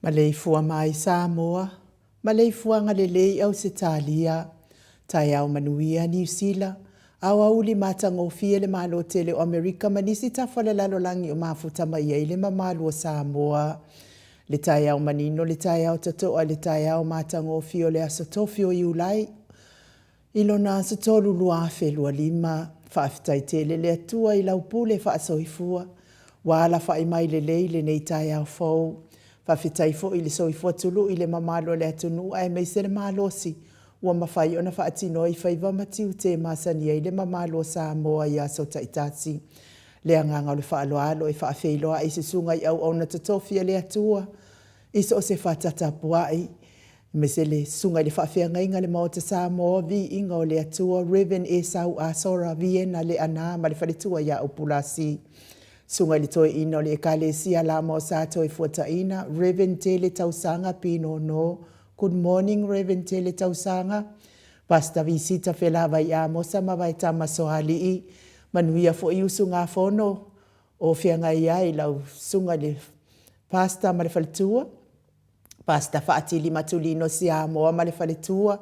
Maleifua mai Samoa, maleifuaga lelei Ausetalia, taeao manuia Niu Sila, aoauli matagofie le Malo tele o Amerika ma nisi tafa o le lalolagi o mafuta mai ai le mamalu o Samoa. Le taeao manino, le taeao totoa, le taeao matagofie o le aso tofi o Iulai i lona aso 3 2025. Faafetai tele le Atua i lau pule faasoifua ua alafai mai lelei lenei taeao fou. Faafetai foi i le soifua tului i le mamalu o le atunuu aemaise le malosi ua mafai ona faatino ai faiva ma tiute masani ai le mamalu o Samoa i aso taitasi. Le agaga o le faaaloalo e faafeiloai i susuga i auauna totofi a le Atua i so o se fata tapuai, aemaise le susuga i le faafeagaiga le Maota Samoa, Viiga o le Atua, Rev. Esau Asora Viena Leaana ma le faletua ia Upulasi. Susuga i le Toeaina o le Ekalesia Lama o Sa Toefuataina, Rev. Tele Tausaga Pinono. Good morning Rev. Tele Tausaga. Pastor Visita Felavai Amosa ma Vaetama Soalii. Manuia foi usugafono o feagai ai lau susuga i le Pastor ma le faletua. Pastor Faatili Matulino Siamoa ma le faletua,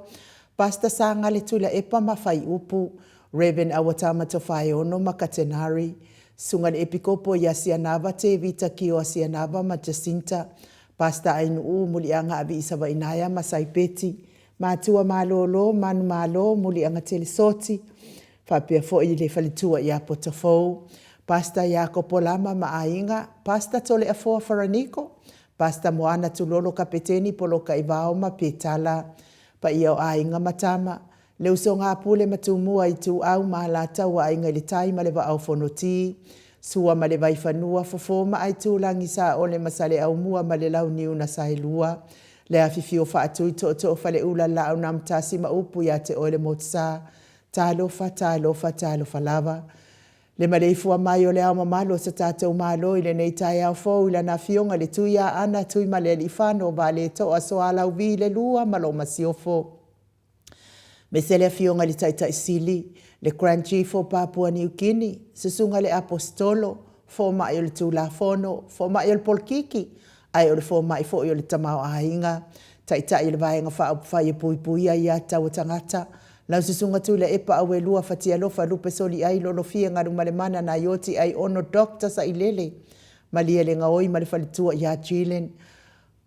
Pastor Sagale Tuilaepa ma Faiupu, Rev. Auatama Tofaeono ma Katenari, Susuga i le Epikopo ia Sianava Tevita Kioa Sianava ma Jacinta, Pastor Ainuu Muliaga Aviisavainaea ma Saipeti, Matua Malolo, Manumalo, Muliaga Telesoti, faapea foi le faletua ia Potofou, Pastor Iakopo Lama ma aiga, Pastor Toleafoa Faraniko, Pastor Moana Tulolo Kapeteni Poloka Ivao ma Petala, paia o aiga ma tama, le usoga a Pule ma Tumua Ituau ma Alataua Aiga i le Tai ma le Vaa o Fonoti, Sua ma le Vaifanua, Fofo ma Aitulagi Saole ma Saleaaumua ma le Launiu na Saelua, le afifio Faatui Tootoo Faleula Laau na Matasi ma upu ia te oe le Motusa, Talofa, talofa, talofa lava. Le maleifua mai o le Ao Mamalu o so tatou Malo i lenei taeao fou i Lana Afioga i le Tuiaana Tuimalealiifano Vaaleto'a Sualauvi le II ma lou Masiofo. Aemaise le Afioga i le Taitai Sili, le Grand Chief o Papua Niu Kini, Susuga i le Aposetolo, Fomai o le Tulafono, Fomai o le Polokiki, ae o le Fomai foi o le Tamaoaiga, Taitai o le Vaega Faaupufai e Puipuia Aia Tatau a Tagata, lau Susuga Tuilaepa Auelua Fatialofa Lupe Soliai Lolofia Galumalemana Naioti Aiono Doctor Sailele Malielegaoi ma le faletua ia Jillian.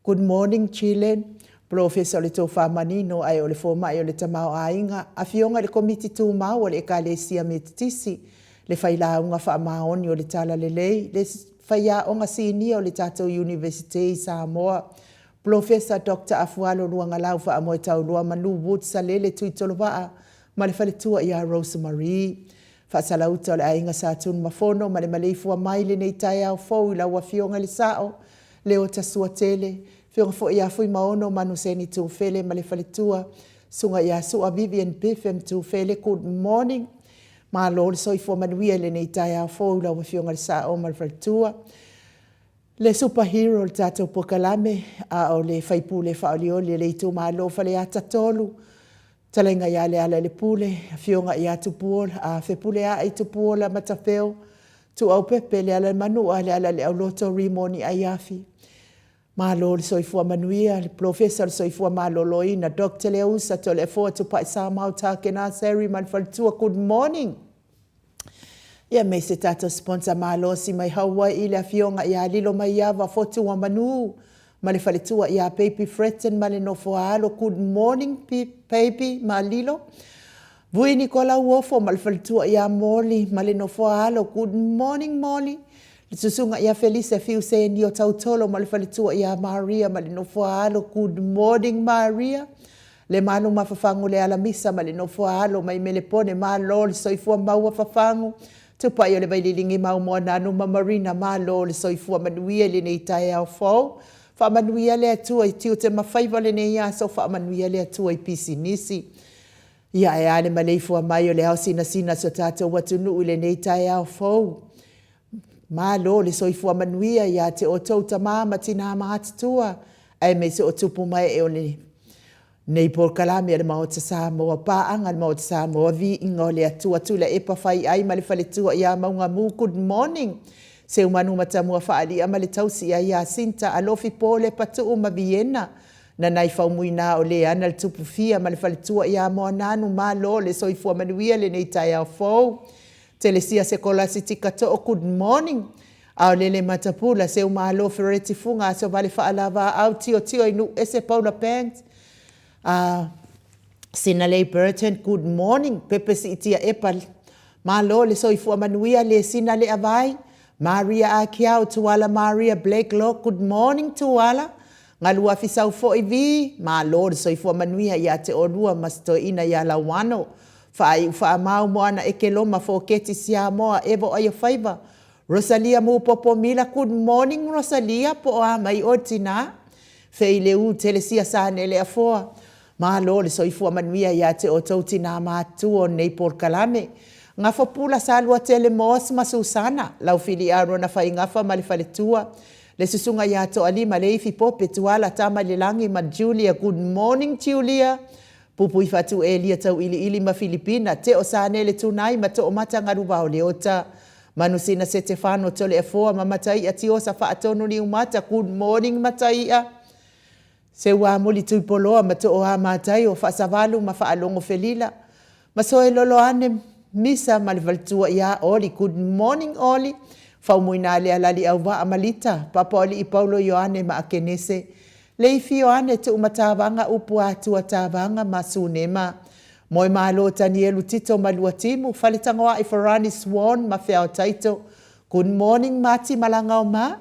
Good morning Jillian, Polofesa o le Tofa Manino ae o le Fomai o le Tamaoaiga, Afioga i le Komiti Tumau a le Ekalesia Metotisi, le Failauga Faamaoni o le Talalelei, le Faiaoga Sinia o le tatou Iunivesite i Samoa, Polofesa Doctor Afualo Luagalau Faamoetauloa Manu Woods Salele Tuitolovaa ma le faletua ia Rose Marie. Faasalauta o le Aiga Sa Tunumafono ma le maleifua mai i lenei taeao fou i lau Afioga i le Sao, Leota Suatele, Afioga foi ia Fuimaono Manuseni Tufele ma le faletua, Susuga ia Sua Vivian Biffem Tufele, good morning. Malo le soifua manuia i lenei taeao fou i lau Afioga i le Sao ma le faletua. Le super hero o le tatou polokalame, a o le faipule faaolioli o le itumalo o Faleata 3, Fetalaiga ia Lealailepule, Afioga ia Tupuola, a Fepuleai Tupuola Matafeo, Tuuaupepe Lealaimanua, Lealaileauloto Rimoni Aiafi. Malo le soifua manuia, le Polofesa o le Soifua Maloloina, Doctor Leausa Toleafoa Tupai Samau Takena Seri ma le faletua, good morning. Ia me se tatou sponsor malosi mai Hawaii le afioga ia Lilomaiava Fotuamanu ma le faletua ia Baby Fretton ma le nofo a alo. Good morning Baby ma Lilo. Vui Nikola Uofo ma le faletua ia Molly ma le nofo a alo. Good morning Molly. Le susuga ia Felise Fiu Senio Tautolo ma le faletua ia Maria ma le nofo a alo. Good morning Maria. Le malu ma Fafagu le alamisa ma le nofo a alo mai Melepone malo le soifua maua Fafagu. Tupai o le Vaililigi mau Moananu ma Marina malo le soifua manuia i lenei taeao fou. Faamanuia le Atua i tiute ma faiva o lenei aso, faamanuia le Atua i pisinisi. Ia ae a le maleifua mai o le ao sinasina o si o tatou atunuu i lenei taeao fou. Malo le soifua manuia ia te outou tama ma tina matutua, aemaise o tupu ma ee o lenei polokalame a le Maota Samoa, paaga a le Maota Samoa, viiga o le Atua, Tuilaepa Faiai ma le faletua ia Maugamu, good morning. Seumanu Matamua Faalia ma le tausi ia Iasinta, Alofi Pole Patuu ma Viena, Nanai Faumuina o Leana le Tupufia ma le faletua ia Moananu, malo le soifua manuia lenei taeao fou. Telesia Sekolasi Tikatoo good morning Aolele Matapula Seumalo Fereti Fuga Asovale Faalavaau Tiotio i Nuuese Paula Banks uh, Sinalei Burton good morning Pepe Siitia Epa Malo le soifua manuia le sina le avai Maria Akiau Tuala Maria Blake Law good morning Tuala Galuafi sau foi vi Malo le soifua manuia ia te olua ma se toeaina ia Lauano Faaiu faamau Moana Ekeloma Foketi Siamoa Evo Aiofaiva Rosalia Mupopo Mila Good morning Rosalia po o a mai oe tina Fei Leu Telesia Sanele Afoa Malo le soifua manuia ia te outou tina matutua o lenei polokalame Gafo Pula Saluatele Moss ma Susana Laufili Arona Faigafa ma le faletua Le susuga ia Toalima Leifi Pope Tuala Tamailelagi ma Julia Good morning Julia Pupuifatu Elia Tauiliili ma Filipina, Teo Sanele Tunai ma Toomata Galuvao Leota, Manusina Setefano Toleafoa ma Mataia Tiosa Faatonu Niumata, Good morning Mataia! Seuamuli Tuipoloa ma Tooa Mataio Faasavalu ma Faalogo Felila, Masoe Loloane Misa ma le faletua ia Oli, Good morning Oli! Faumuina Lealali Auvaa ma Lita, Papaolii Paulo Ioane ma Akenese, Leifi Ioane Tuumatavaga Upu Atua Tavaga ma Sunema Moemalo Tanielu Tito ma Luatimu Faletagoai Farani Swan ma Feao Taito Good morning Mati Malagao ma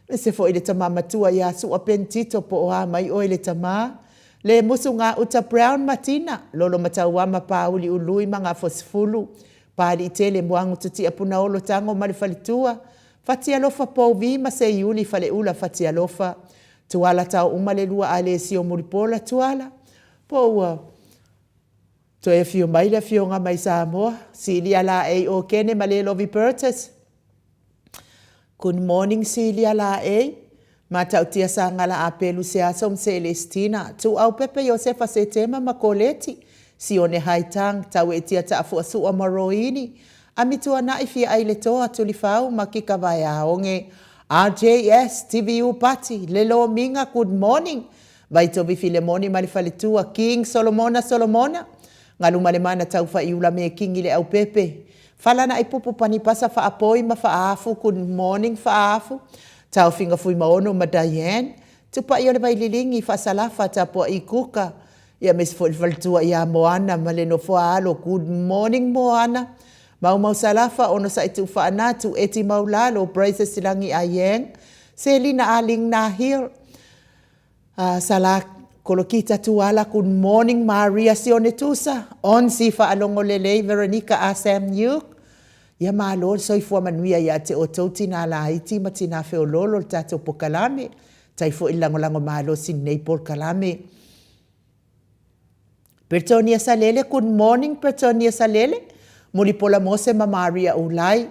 Aemaise foi le tama matua ia Sua Ben Tito po o a mai oe le tama Le Musu Gauta Brown ma Tina Lolo Matauama Pauli Ului ma Gafosifulu Paliitele Moagu Tutia Punaolo Tago ma le faletua Fatialofa Pouvi ma Seiuli Faleula Fatialofa Tuala tao uma le lua Alesio Mulipola Tuala po ua Toe afio mai le afioga mai Samoa, Silia Laei Okene ma le Lovi Burtis. Good morning Silia Laei, Matautia Sagala Apelu Seaso ma Selestina, Tuuau Pepe Iosefa Setema ma Koleti, Sione Haitang, Tauetia Taafuasua ma Roini, Amituanai Fiaailetoa Tulifau ma Kika Vaeaoge, RJS, TVU Pati, Le Lomiga, Good morning, Vaitovi Filemoni ma le faletua, King Solomona Solomona, Galumalemana Taufaiula me Kingi Leaupepe, Falanaʻipupu Panipasa Faapoi ma Faaafu, Good morning Faaafu, Taofiga Fuimaono ma Diane, Tupai o le Vaililigi, Faasalafa, Tapuaʻi Kuka, ia aemaise foi le faletua ia Moana ma le nofoa alo, Good morning Moana, Maumau Salafa, Onosai Tuufaana, Tueti Maulalo, Praises Silagi Ayeng, Selina Ah Ling Nahil, Sala Kolokita Tuala, Good morning Maria Sione Tusa, Onsi Faalogo Lelei, Veronica Ah Sam Yuk, Ia malo le soifua manuia ia te outou tinā laiti ma tinā feoloolo le tatou pokalame, tai foi le lagolago malosi i lenei polokalame. Bertonia Salele, Good morning Bertonia Salele, Mulipola Mose ma Maria Ulai,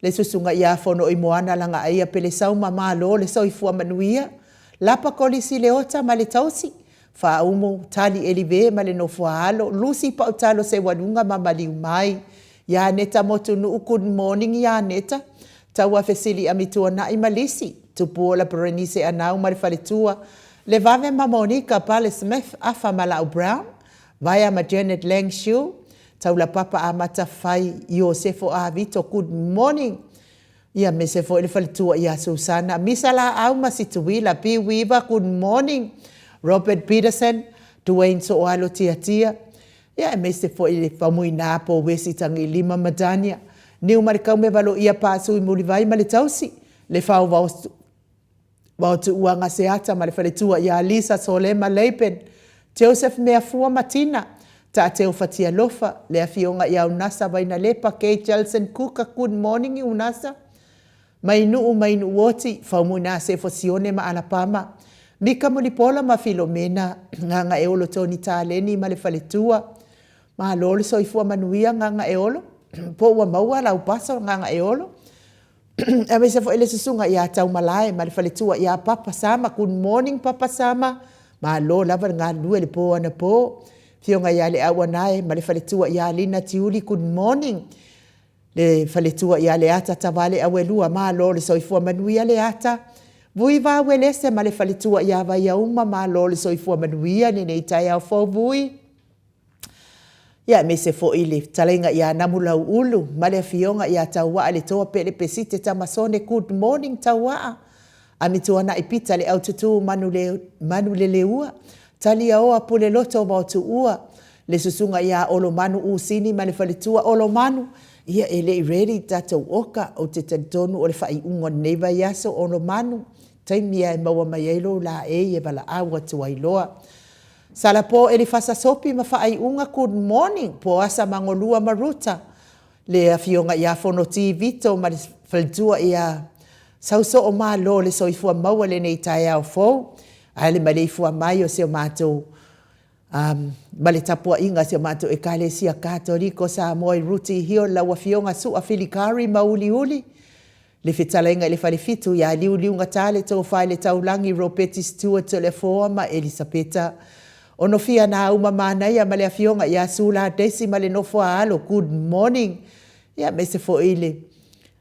le susuga ia Fonoimoana Lagaaia Pelesauma malo le soifua manuia, Lapa Kolisi Leota ma le tausi, Faaumu, Tali Elive ma le nofoa alo, Lucy Pautalo Seualuga ma maliu mai, Ianeta Motunuu, Good morning Ianeta, Tauafesili Amituanai ma Lisi, Tupuola Berenice Anau ma le faletua, Levave ma Monica Pale Smith, Afa ma Lau Brown, Vaea ma Janet Lang Shiu, Taulapapa Amata Fai, Iosefo Avito, Good morning Ia aemaise foi le faletua ia Susana, Misa Laau ma Situila, Bi Weaver, Good morning Robert Peterson, Duane Sooalo Tiatia, ia aemaise foi le Faumuina po Wesi Tagilima ma Dania, Niumalikaume Valoia Paasui Mulivai ma le tausi, le Faovao Vaotuuaga Seata ma le faletua ia Lisa Solema Laban, Joseph Meafua ma Tina, Taateo Fatialofa, le afioga ia Unasa Vainalepa, Kay Jelson Kuka, Good morning Unasa, Mainuu Mainuuoti, Faumuina Sefo Sione ma Alapama, Mika Mulipola ma Filomena, Gagaeolo Tony Taleni ma le faletua, Malo le soifua manuia Gagaeolo, po ua maua lau paso Gagaeolo. Aemaise foi le susuga ia Taumalae ma le faletua ia Papa Sama. Good morning Papa Sama. Malo lava le galulue le po anapo. Afioga ia Leauanae ma le faletua ia Lina Tiuli. Good morning. Le faletua ia Leata Tavale Auelua. Malo le soifua manuia Leata. Vui Vauelese ma le faletua ia Vaiauma. Malo le soifua manuia lenei taeao fou Vui. Ia, aemaise foi le fetalaiga ia Namulauulu ma le afioga ia Tauaa le Toa Pele Pesite Tamasone, Good morning Tauaa, Amituanai Pita le Aututu Manuleleua, Taliaoa Puleloto Vaotuua, le susuga ia Olomanu Usini ma le faletua Olomanu, ia e le i ready tatou oka, ou te talitonu o le faaiuga o lenei vaiaso Olomanu, taimi lava e maua mai ai lou laei e valaau atu ai loa. Salapo Elifasa Sopi ma faaiuga Good morning Poasa Magolua ma Ruta le afioga ia Fonoti Vito ma le faletua ia Sausoo Malo le soifua maua lenei taeao fou ae le maleifua mai o si o matou ma le tapuaiga a si o matou Ekalesia Katoliko Samoa i Ruti Hill lau afioga Sua Filikari ma Uliuli Le fetalaiga i le Falefitu ia Liuliugata le Tofa i le Taulagi Ropeti Stewart Toleafoa ma Elisapeta Onofia Nauma Manaia ma le Afioga ia Sula Daisy ma le nofo a alo Good morning Ia aemaise foi le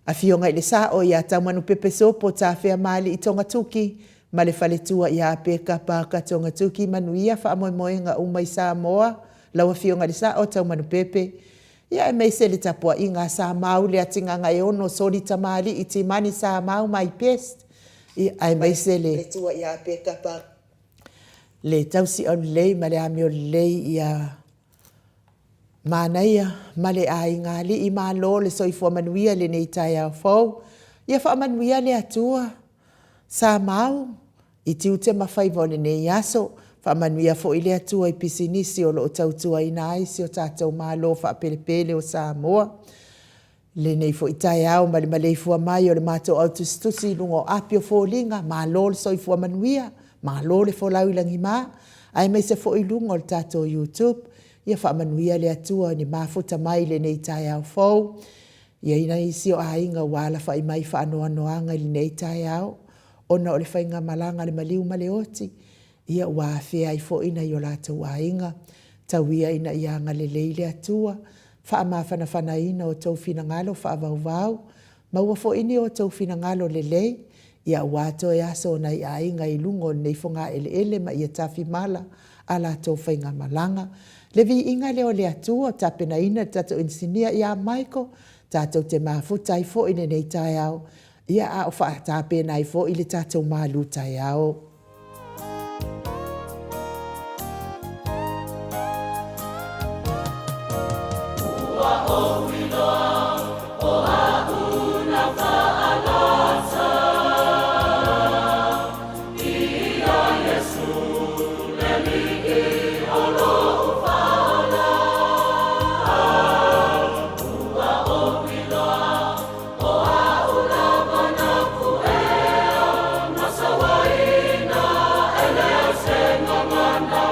Afioga i le Sao ia Taumanupepe Sopo Tafea Maali'i Togatuki ma le Faletua ia Peka Parker Togatuki Manuia faamoemoega uma i Samoa Lau Afioga i le Sao Taumanupepe Ia aemaise le tapuaiga a Samau le Atigagaeono Soli Tamalii Timani Samau my best Ia aemaise le Faletua ia Peka Parker le tausi aulelei ma le amio lelei ia Manaia ma le aiga alii malo le soifua manuia i lenei taeao fou. Ia faamanuia le Atua Samau i tiute ma faiva o lenei aso. Faamanuia foi le Atua i pisinisi o lo o tautuaina ai si o tatou Malo faapelepele o Samoa. Lenei foi taeao ma le maleifua mai o le matou au tusitusi i luga o api o foliga, malo le soifua manuia, malo le folau i lagima, aemaise foi i luga o le tatou YouTube. Ia faamanuia le Atua i ni mafuta mai i lenei taeao fou. I ai nai isi o aiga ua alafai mai i faanoanoaga i lenei taeao ona o le faigamalaga a le maliu ma le oti, ia ua afea ai foi nai o latou aiga. Tau ia ina ia agalelei le Atua, faamafanafanaina outou finagalo faavauvau, maua foi ni outou finagalo lelei aua toe aso o nai aiga i luga o lenei fogaeleele ma ia tafimala a latou faigamalaga. Le viiga lea o le Atua ua tapenaina le tatou inisinia ia Michael tatou te mafuta ai foi i lenei taeao a o tapena ai foi le tatou malu taeao. Ua ou iloa o a'u na faalatsa Ia Iesu le Alii o lo'u faaola. Ua ou iloa o a'u lava na ku'ea Ma sauaina e leai se gagana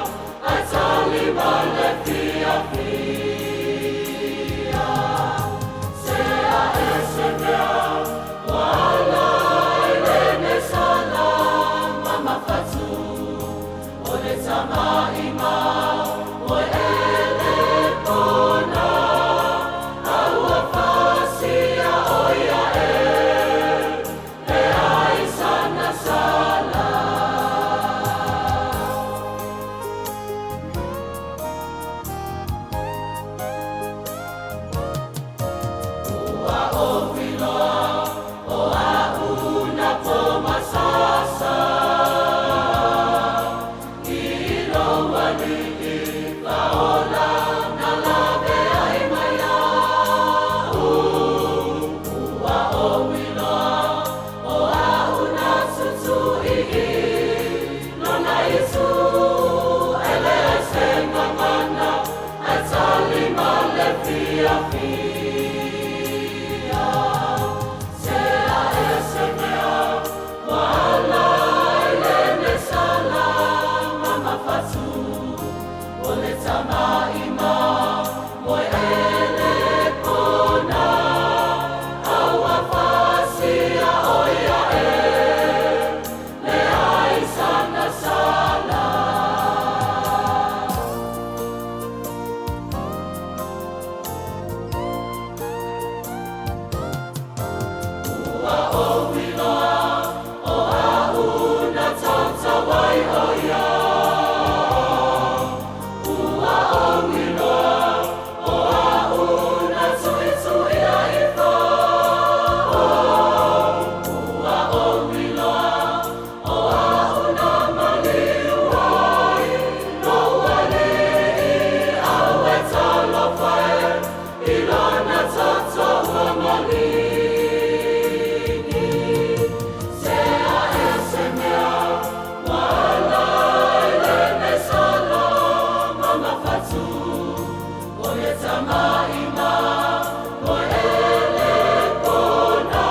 Ae tali ma le fiafia. Sea e se mea ua ala ai lenei sala ma mafatu O le tamaʻima moeele pona A ua pasia ʻo ia e leai sana sala. Ua ou iloa o aʻu na pomasasa I lou Alii faaola na lawe ai mai iaʻu. Ua ou iloa o aʻu na tutuʻi i lona isu E leai se gagana ae tali ma le fiafia. Sea e se mea ua ala ai lenei sala ma mafatu O le tamaʻima moeele pona A ua pasia ʻo ia e leai sana sala. Ua ou iloa o aʻu na tautau ai ʻo ia. Ua ou iloa o aʻu na tuʻituʻi ai ifo. Ua ou iloa o aʻu na maliu ai Noʻu Alii auē talofa e I lona toto ua maligi. Sea e se mea ua ala ai lenei sala ma mafatu O le tamaʻima moeele pona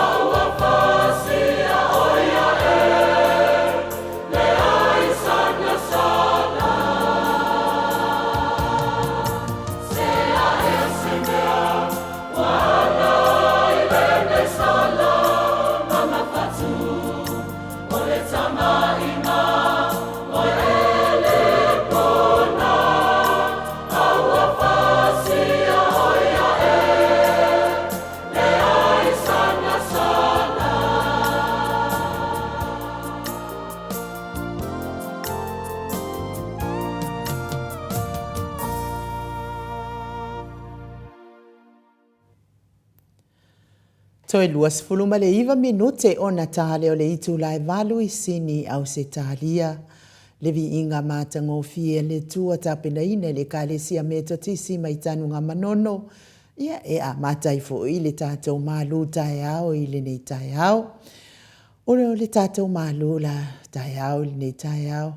A ua pasia ʻo ia e leai sana sala. Sea e se mea ua ala ai lenei sala ma mafatu O le tamaʻima moeele pona A ua pasia ʻo ia e leai sana sala. Toe 29 minute ona ta lea o le itula e valu i Sini, Ausetalia. Le viiga matagofie a le Atua tapenaina e le Ekalesia Metotisi mai Tanugamanono, ia e amata ai foi le tatou malu taeao i lenei taeao. O le tatou malu la taeao i lenei taeao,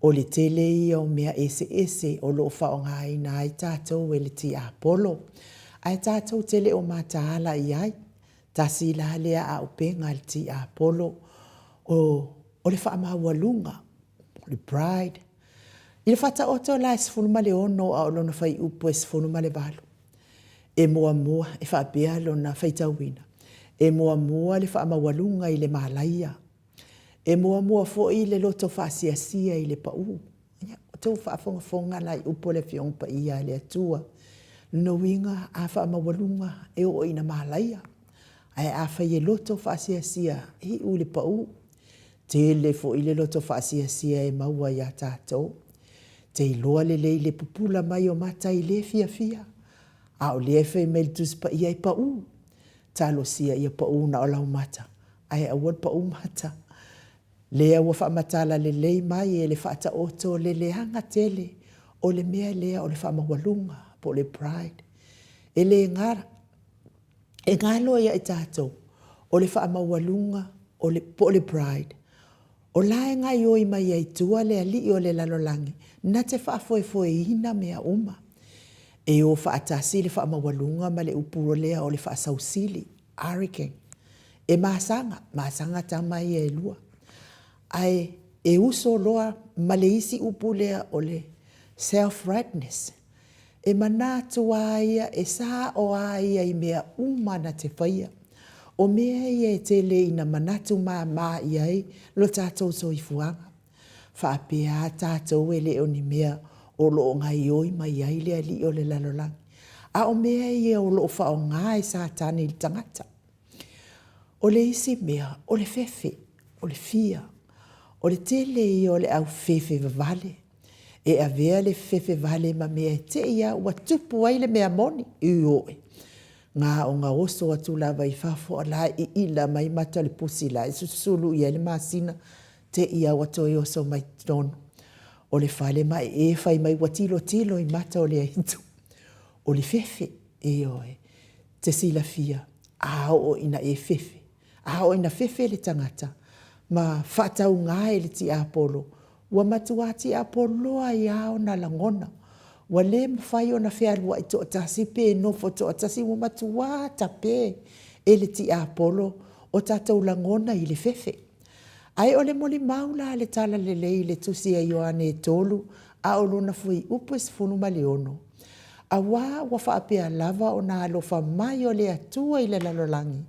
o le tele ia o mea eseese o lo o faaaogaina ai tatou e le tiapolo, ae tatou te le o mataala i ai. Tasi la lea auupega a le tiapolo, o le faamaualuga, o le pride. I le Faataoto la e 16 a o lona fuaiupu e 18, e muamua, e faapea lona faitauina, e muamua le faamaualuga i le malaia, e muamua foi le loto faasiasia i le pau. Ia, outou faafogafoga la i upu a le Afioga Paia a le Atua. Lona uiga, a faamaualuga, e oo ina malaia. Ae afai e loto faasiasia, e iu i le pau. Tele foi le loto faasiasia e maua ia tatou. Te iloa lelei le pupula mai o mata i le fiafia, a o lea e fai mai le Tusi Paia e pau. Talosia ia pau na o lau mata, ae aua le pau mata. Lea ua faamatala lelei mai e le Faataoto le leaga tele o le mea lea o le faamaualuga po o le pride. E le e galo ia i tatou o le faamaualuga o le, po o le pride, o la e gaioi mai ai tua le alii o le lalolagi na te faafoefoeina mea uma. E o faatasi le faamaualuga ma le upu lea o le faasausili, arrogant. E masaga, masaga tama ia e lua. Ae e uso loa ma le isi upu lea o le self-rightness. E manatu a ia e sao a ia i mea uma na te faia. O mea ia e tele ina manatu mama i ai lo tatou soifuaga. Faapea a tatou e le o ni mea o lo o gaioi mai ai le alii o le lalolagi, a o mea ia o lo o faaaoga e Satani i le tagata. O le isi mea, o le fefe, o le fear. O le tele ia o le au fefe vavale. E avea le fefe vale ma mea e te i lava ua tupu ai le mea moni, ioe. Na ona oso atu lava i fafo a o la e iila mai mata o le pusi la e susulu i ai le masina, te i lava ua toe oso mai totonu o le fale ma e fai mai ua tilotilo i mata o le aitu. O le fefe, ioe, te silafia a oo ina e fefe, a oo ina fefe le tagata ma faatauga e le tiapolo, ua matua tiapoloa ai lava ona lagona, ua le mafai ona fealuai toatasi pe nofo toatasi, ua matua tape e le tiapolo o tatou lagona i le fefe. Ae o le molimau la a le Talalelei i le tusi a Ioane e 3 a o lona fuaiupu e 16, Auā ua faapea lava ona alofa mai o le Atua i le lalolagi,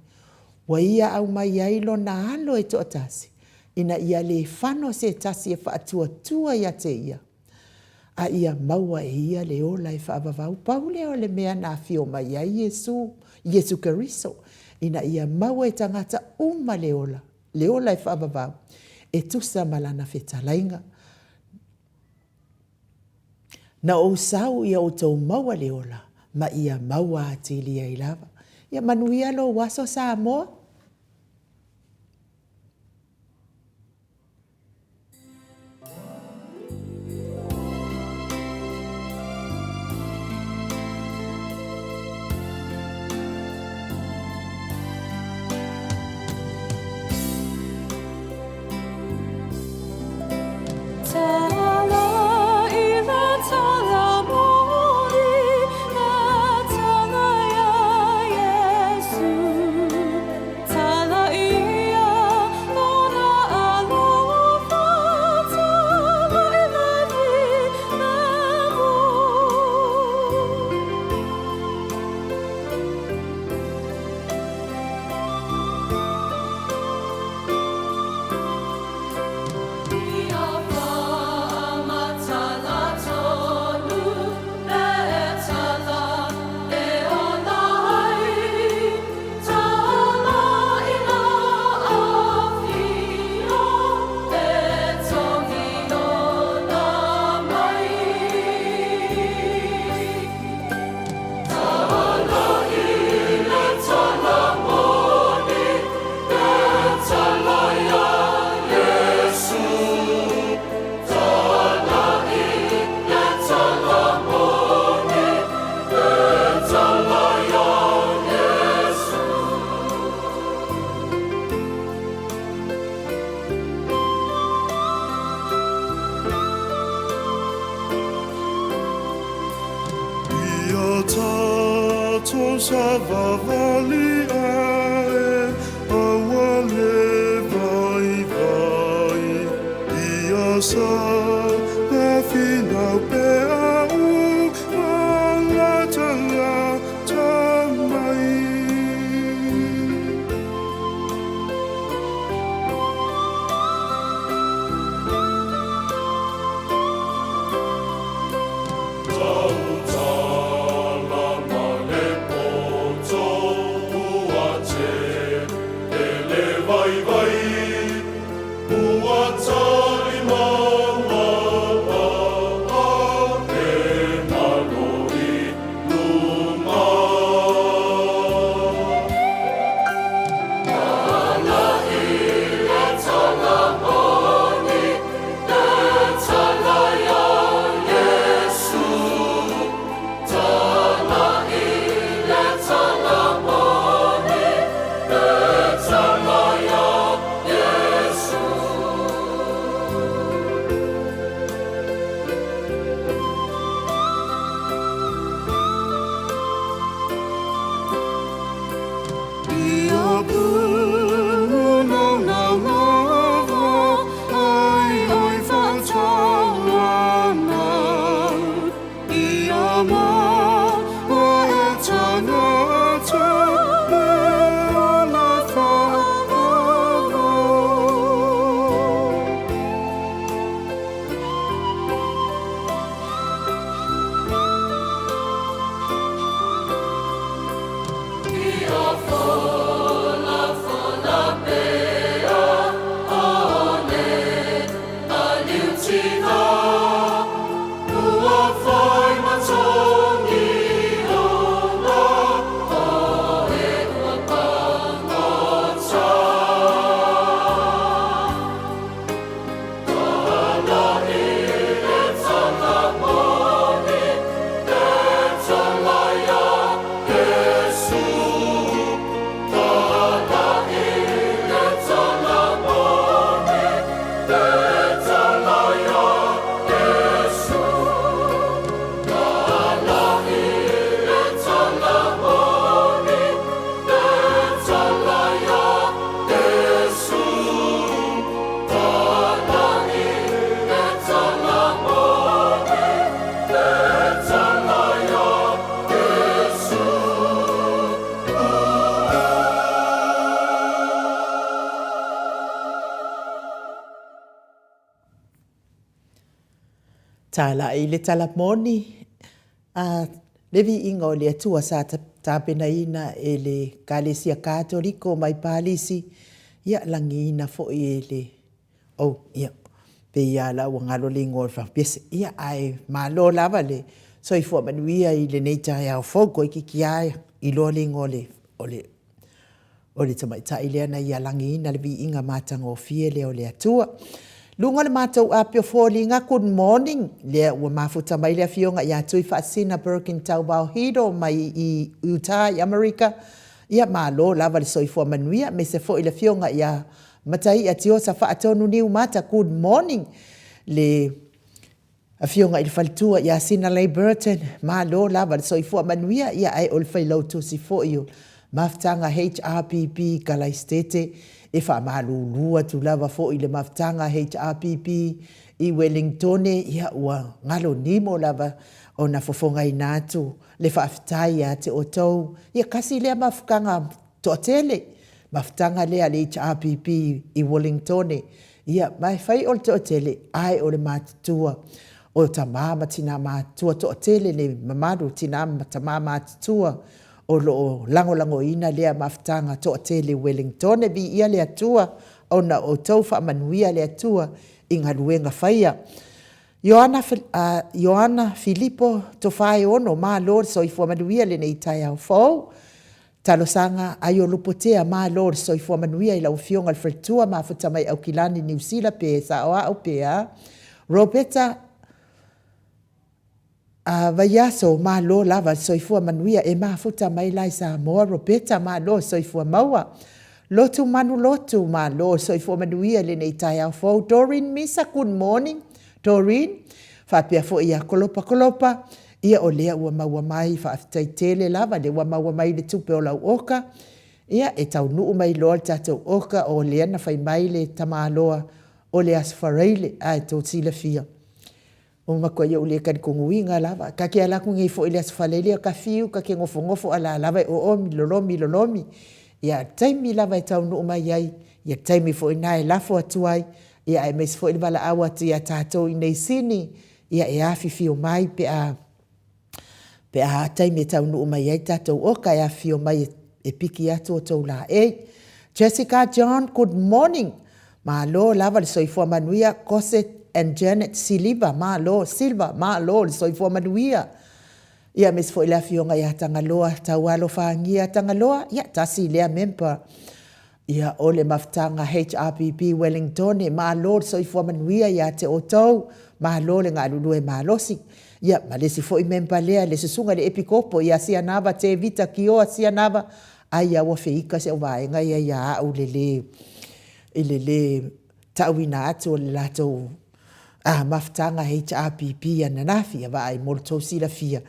ua Ia aumai ai Lona Alo e toatasi, ina ia le fano se tasi e faatuatua ia te Ia, a ia maua e ia le ola e faavavau. Pau lea o le mea na afio mai ai Iesu, Iesu Keriso, ina ia maua e tagata uma le ola, le ola e faavavau, e tusa ma Lana fetalaiga. Na ou sau ia outou maua le ola, ma ia maua atili ai lava. Ia manuia lou aso Samoa. Ia tatou savavali ae aua le vaivai ia sa. Te finau pea u malatalata mai. Tautala ma le poto ua tele vaivai, ua talimaua a e malo i luga. Ia punaunau lava ai oi whatawana. Ia maua e tangata me ona whaaro. Ua whai matongi ona o e ua pangata. Tala i le tala moni, te tala ia Iesu. Tala i le tala moni, te tala ia Iesu. Tala i le tala moni, te tala ia Iesu. Tala i le tala moni, te tala ia Iesu. Talai le tala moni a le viiga o le Atua sa tapenaina e le Kalesia Katoliko mai Palisi, ia lagiina foi e le oh ia pei a la ua galo le igoa o le faapiese, ia ae malo lava le soifua manuia i lenei taeao fou toeitiiti a iloa le igoa o le o le O le tamaitai lea na ia lagiina le viiga matagofie lea o le Atua. Luga o le matou api o foliga, good morning, lea ua mafuta mai le afioga ia Tuifaasisina Birkin Tauvao Hiro mai i Utah i Amerika. Ia malo lava le soifua manuia, aemaise foi le afioga ia Mataia Tiosa Faatonu Niumata, good morning. Le Afioga i le faletua ia Sinalei Burton, malo lava le soifua manuia, ia ae o le failautusi foi o Mafutaga HRPP Kalaisitete, e faamalulu atu lava foi i le Mafutaga HRPP i Welingtone, ia ua galo nimo lava ona fofogaina atu le faafetai ia te outou, ia kasi lea mafutaga toatele, mafutaga lea a le HRPP i Wellingtone, ia, ma e fai o le toatele, ae o le matutua o tama ma tina matutua, toatele le mamalu o tina ma tama matutua o lo o lagolagoina lea mafutaga toatele i Wellingtone. Viia le Atua ona o outou, faamanuia le Atua i galuega faia. Ioana, Ioana Filipo Tofaeono, malo le soifua manuia i lenei taeao fou. Talosaga a Iolupotea, malo le soifua manuia i lau Afioga i le Faletua, mafuta mai Aukilani, Niu Sila, pe sao au pe a. Robeta a Vaiaso, malo lava le soifua manuia, e mafuta mai la i Samoa Robeta, malo le soifua maua. Lotu Manu Lotu, malo le soifua manuia i lenei taeao fou. Doreen Misa, good morning Doreen, faapea foi ia Kolopa Kolopa, ia o lea ua maua mai, faafetai tele lava lea ua maua mai le tupe o lau oka, ia e taunuu mai loa le tatou oka o lea na fai mai le tamaloa o le Aso Faraile, ae tou silafia. Ua matuai ou le talitonuina lava. Ta te alu atu nei foi i le Aso Faraile ta fiu ta te nofonofo a o la lava e oomi, lolomi, lolomi. Ia a o le taimi lava e taunuu mai ai, ia o le taimi foi lena e lafo atu ai, ia aemaise foi le valaau atu ia tatou i inei i Sini, ia e afifio mai pe a taimi e taunuu mai ai le tatou oka, e afifio mai e piki atu outou laei. Jessica John, good morning, malo lava le soifua manuia. Cosette and Janet Siliva, malo, Silva, malo le soifua manuia. Ia aemaise foi le afioga ia Tagaloa Taualofagia Tagaloa, ia tasi lea member ia o le mafutaga HRPP Ueligitone, malo le soifua manuia ia te outou, malo le galulue malosi. Ia ma le isi foi member lea le susuga i le Epikopo ia Sianava Tevita Kioa Sianava, ai lava ua feita si au vaega ia ia au i le le tauina atu o le latou mafutaga HRPP ananafi. Ia vaai mo le tou silafia,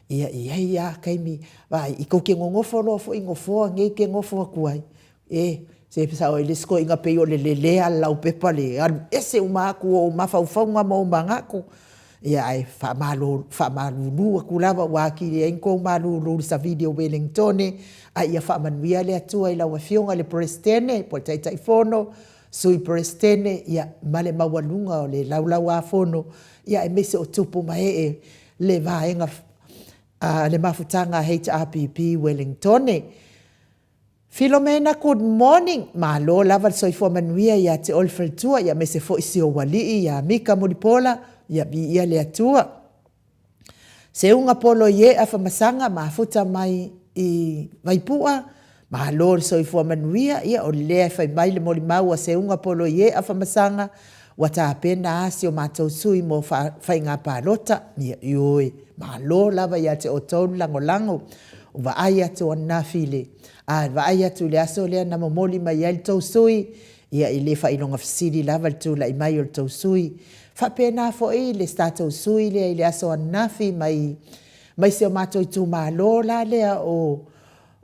ia e i ai lava taimi, vaai tou te nonofo loa foi i nofoa nei e te nofo atu ai, e, se sao ai le isi toeaina pei o le lelea o le laupepa i le alu ese uma atu o ou mafaufauga ma ou manatu. Ia ae faamalulu atu lava ua atili ai ona outou malulu i le savili o Ueligitone, a ia faamanuia le Atua i lau Afioga i le Peresetene po o le Taitaifono, Sui Peresetene ma le maualuga o le Laulau-a-Fono, aemaise o tupu ma ee le vaega a le mafutaga a HRPP Ueligitone. Filomena good morning, malo lava le soifua manuia ia te oe le faletua aemaise foi si ou alii ia Mika Mulipola, ia viia le Atua. Seuga Poloiea Afamasaga mafuta mai i Vaipua, malo le soifua manuia, ia o lea e fai mai le molimau a Seuga Poloiea Afamasaga, ua tapena lava si o matou sui mo faiga palota. Ia, ioe, malo lava ia te outou le lagolago. Ua vaai atu ananafi i le vaai atu i le aso lea na momoli mai ai le tou sui, ia e le faailoga fesili lava le tulai mai o le tou sui. E faapena foi le tatou sui lea i le aso ananafi mai mai si o matou itumalo la lea o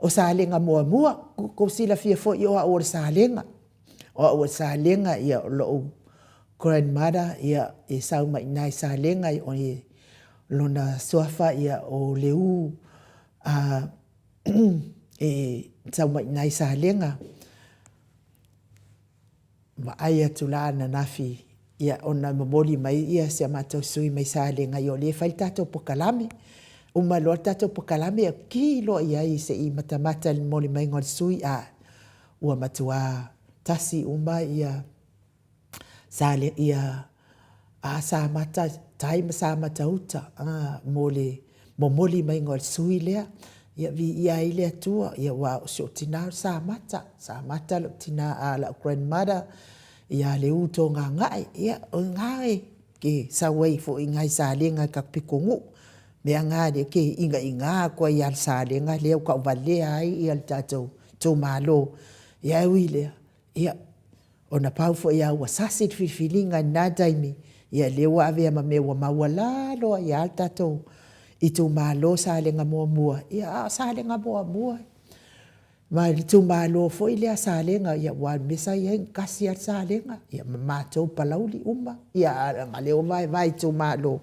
Salega 1. Ua outou silafia foi o au o le Salega. O au o le Salega, ia o lou grandmother ia e sau mai i ina i Salega, o lona suafa o Leū e sau mai i ina i Salega. Vaai atu la ananafi ia ona momoli mai ia si a matou sui mai Salega, ia o lea e fai le tatou polokalame. Uma loa le tatou polokalame, ki loa i ai se i matamata i le momoli maiga o le sui, a ua matua tasi uma ia Sale, ia a Samata tai ma Samata uta a mo le momoli maiga o le sui lea. Ia viia ai le Atua, ia aua o si ou tina o Samata, Samata lou tina a lau grandmother ia Leū Togagae, ia o ina e ke sau ai foi i ina i Salega i ta pitonuu. Mea na lea ke iga'iga atu ai ia le Salega lea ua tauvalea ai ia le tatou itumalo. Ia ae ui i lea, ia Ona pau foi lava ua sasi le filifiliga i lena taimi, ia lea ua avea ma mea ua maualalo ai lava le tatou itumalo Salega Muamua, ia a o Salega Muamua. Ma le itumalo foi lea Salega, ia aua o le mea sa i ai, na tasi lava le Salega, ia ma matou Palauli uma, ia ae leaga o lea ua vaevae i itumalo,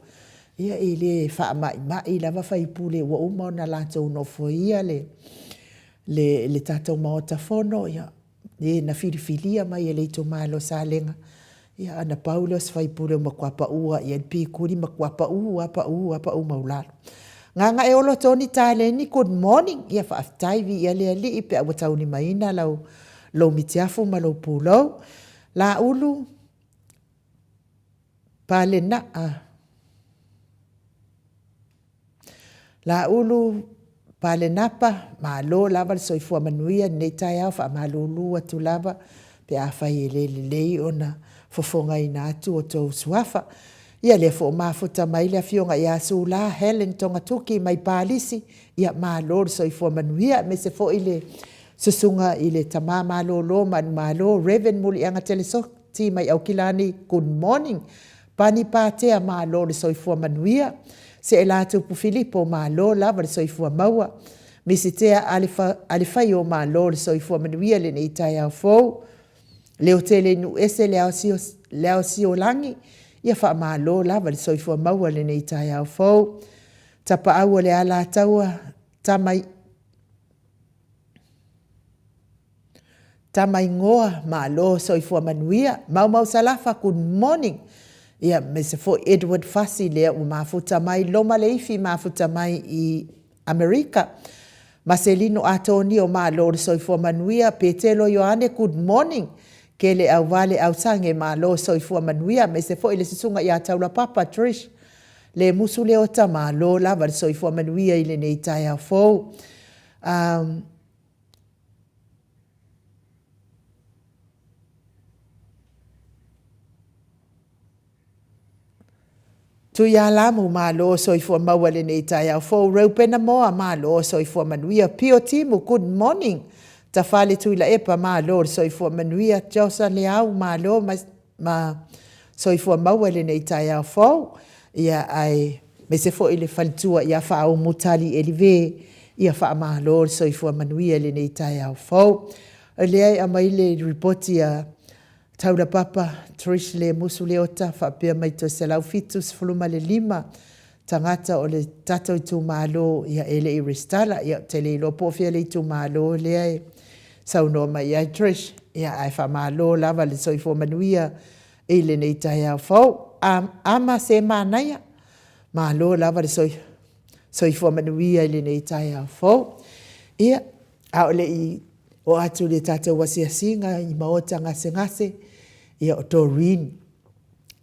ia e le faama'ima'i lava sui usufono ua uma ona latou nofoia le tatou Maota Fono, ia e na filifilia mai e le itumalo o Salega, ia ona pau lea o se faipule ua matua pau lava i ai le pikuli, matua pau lava, pau lava, pau maualalo. Gagaeolo Tony Taleni, good morning, ia faafetai, viia le Alii pe a ua taulimaina lou mitiafu ma lou pulou. Laulu Palenaa. Laulu Palenapa, malo lava le soifua manuia i lenei taeao, faamalulu atu lava pe afai e le lelei ona fofogaina atu outou suafa. Ia lea foi ua mafuta mai le afioga ia Sula Hellen Togatuki mai Palisi, ia malo le soifua manuia, aemaise foi le susuga i le tama malolo manumalo Rev Muliaga Telesoti mai Aukilani, good morning. Pani Patea, malo le soifua manuia. Seelatupu Filipo, malo lava le soifua maua. Misitea Alefaio, malo le soifua manuia i lenei taeao fou. Leotele i Nuuese Leaosilagi, Ia faamalo lava le soifua maua i lenei taeao fou. Tapaau o le Alataua, tama i Tamaingoa, malo soifua manuia. Maumau Salafa, good morning. Ia, aemaise foi Edward Fasi lea ua mafuta mai, Loma Leifi mafuta mai i Amerika. Maselino Atonio, malo le soifua manuia. Petelo Ioane, good morning. Kele Auvale Ausage, malo soifua manuia. Aemaise foi le susuga ia Taulapapa Trish Lemusu Leota, malo lava le soifua manuia i lenei taeao fou. Um, Tuialamu, malo soifua maua i lenei taeao fou. Reupena Moa, malo soifua manuia. Pio Timu, good morning. Tafale Tuilaepa, malo le soifua manuia. Josa Leau, malo ma, ma soifua maua i lenei taeao fou. Ia, ae aemaise foi le faletua ia Faaumu Tali Elive, ia faamalo le soifua manuia i lenei taeao fou. O lea e aumai le lipoti a Taulapapa Trish Lemusu Leota faapea mai toe 175 tagata o le tatou itumalo ia e le i resitala. Ia ou te le iloa po o fea le itumalo lea e saunoa mai ai Trish, ia ae faamalo lava le soifua manuia i lenei taeao fou. Ama se manaia, malo lava le soifua manuia i lenei taeao fou. Ia, a o le i oo atu i le tatou asiasiga i maota gasegase, ia o Doreen,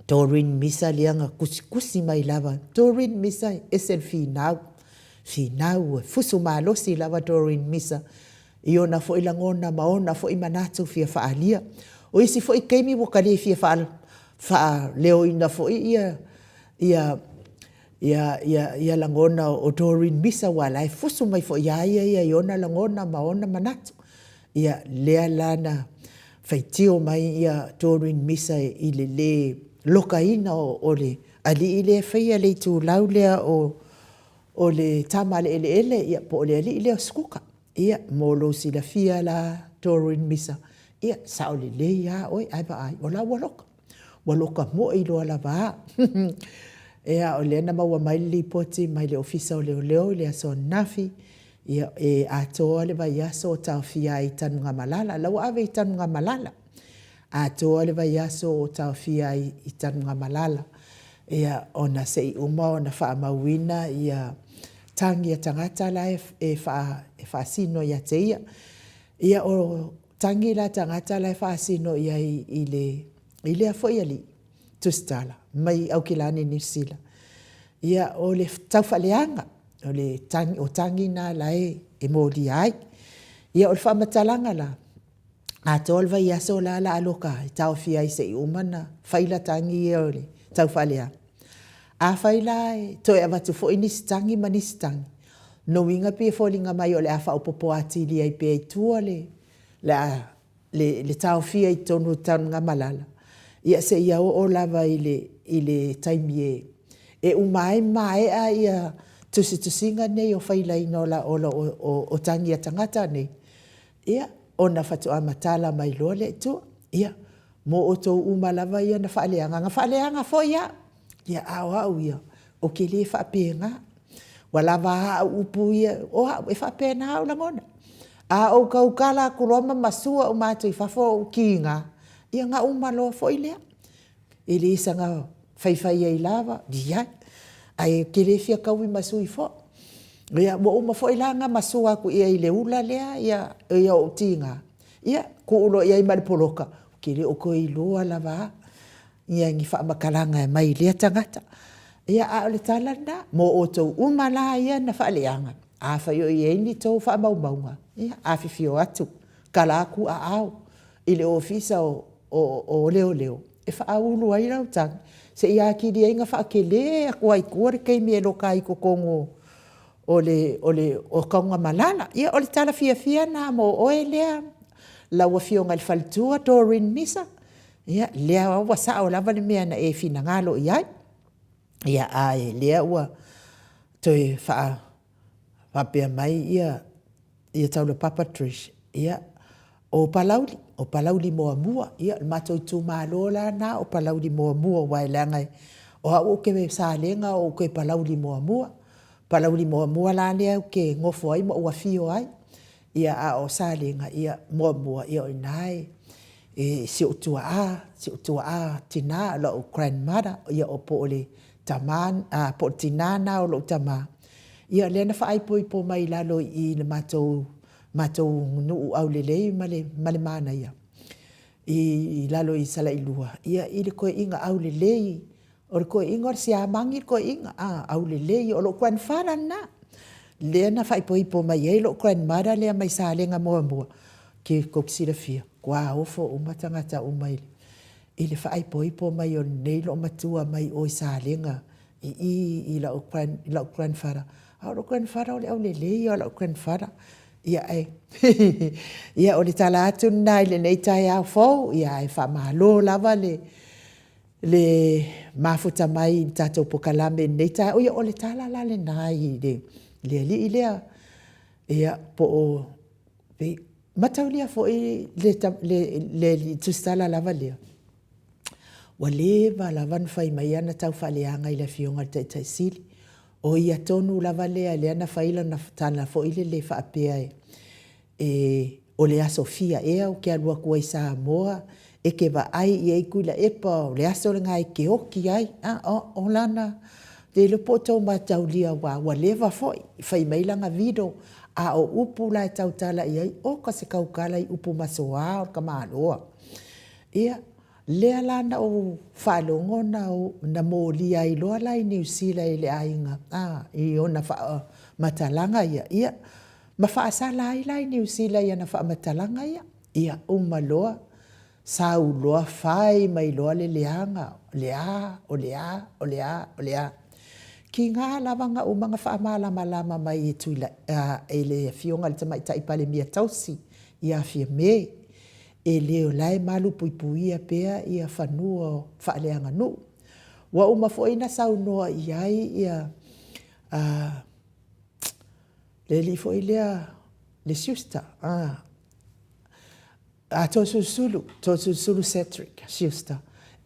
Doreen Misa lea na tusitusi mai lava. Doreen Misa e ese le finau, finau e fusu malosi lava Doreen Misa i ona foi lagona ma ona foi manatu fia faaalia. O isi foi taimi ua ta le fia faaleoina foi ia ia ia ia ia lagona o Doreen Misa aua o la e fusu mai foi ia ia ia i ona lagona ma ona manatu. Ia lea la na faitio mai ia Doreen Misa i le le lokaina o le alii lea e faia le itulau lea o o le tama a le eleele ia po o le alii lea o Sikuka. Ia mo lou silafia la Doreen Misa, ia sao lelei lava oe ae vaai o la ua loka. Ua loka moi loa lava a. Ia o lea na maua mai le lipoti mai le Ofisa o Leoleo i le aso ananafi, ia e atoa le vaiaso o taofia ai i Tanugamalala. La ua ave i Tanugamalala. Atoa le vaiaso o taofia ai i Tanugamalala. Ia ona se i uma ona faamauina ia tagi a tagata la e faasino ia te ia. Ia o tagi la a tagata la e faasino i ai i le i lea foi alii tusitala mai Aukilani Niu Sila. Ia o le taufaaleaga, o le tagi, o tagi na la e molia ai. Ia o le faamatalaga la, atoa le vaiaso la o le a loka ai, taofia ai se i uma ona fai la tagi ia o le taufaaleaga. Afai la e toe avatu foi nisi tagi ma nisi tagi, lona uiga pei e foliga mai o le a faaopoopo atili ai pea i tua le, le a, le, le taofia i totonu o Tanugamalala, ia seia oo lava i le, i le taimi e, e uma ai ma maea ia tusitusiga nei o failaina o, o, o, o tagi a tagata nei, ia, ona faatoa matala mai loa lea i tua. Ia, mo outou uma lava ia na faaleaga, na faaleaga foi au, ia, a o au ia, ou te le faapena. Ua lava au upu ia, o au, e faapena ou lagona. A ou tautala atu loa ma masua uma atu i fafo ou kiga, ia na uma loa foi lea. E le saga faifai ai lava, leai. Ae ou te le fia taui ma sui foi. Ia, ua uma foi la ona masua atu i ai i le ula lea ia, ia ou tiga, ia, tuu loa i ai ma le poloka, ou te le o toe iloa lava a ia ni faamatalaga e aumai i lea tagata. Ia, a o le tala lena, mo outou uma la ia na faaleaga, afai o i ai ni tou faamaumauga, ia, afifio atu, tala atu aao i le Ofisa o, o, o Leoleo e faaulu ai lau tagi, seia atili ai ona faatele atu ai i tua le taimi e loka ai i totonu o le, o le, o Tanugamalala. Ia, o le tala fiafia lena mo oe lea lau Afioga i le Faletua Doreen Misa, ia, lea lava ua sao lava le mea na e finagalo i ai. Ia, a lea ua toe faa, faapea mai ia, ia Taulapapa Trish, ia, o Palauli. o Palauli muamua. Ia o le matou itumalo la lena o Palauli muamua aua e leaga o au ou te Salega ou te Palauli muamua. Palauli muamua la lea ou te nofo ai ma ou afio ai. Ia a o Salega muamua, ia o i ina e si ou tuaa, si ou tuaa tina, lau grandmother, ia po o le tama, po o le tina lena o lou tama, ia lea na faaipoipo mai i lalo i i i le matou nuu aulelei ma le manaia i lalo i Salailua i le toeaina aulelei, o le toeaina o le siamani le toeaina, aulelei. O lou grandfather lena, lea na faaipoipo mai ai lou grandmother lea mai Salega 1, tou te silafia, matua ofo uma tagata uma i le faaipoipo mai o lenei loomatua mai o i Salega i i i lau grandfather. A o lou grandfather o le aulelei ia o lau grandfather. Ia, o le tala atu lena i lenei taeao fou, ae faamalo lava le mafuta mai i le tatou polokalame i lenei taeao. Ia, o le tala la lena i le alii lea, ia po o… Mataulia foi le tusitala lava lea, ua leva lava ona fai mai ana tau faaleaga i le Afioga i le Taitai Sili. O ia tonu lava lea na fai lana tala foi lele faapea, o le aso fia ea ou te alu atu ai i Samoa e te vaai i ai Tuilaepa o le aso lena e te oti ai. O lana… Ou te le iloa po o outou mataulia aua ua leva foi, fai mai lana video, a o upu la e tautala i ai, oka se tautala i upu masoa o le tamaloa. Ia, lea la na ou faalogo na molia ai loa la i Niu Sila e le aiga i ona faamatalaga ia, ma faasala ai la i Niu Sila i ana faamatalaga ia. Ia uma loa sau loa fai mai loa le leaga, o le a, o le a, o le a, o le a. Tiga lava na uma ona faamalamalama mai e le Afioga i le Tamaitai Palemia tausi ia Fiame, e le o la e malupuipuia pea fanua faaleaganuu. Ua uma foi ona saunoa i ai le alii foi lea le Schuster, Toeolesulusulu, Toeolesulusulu Cedric Schuster,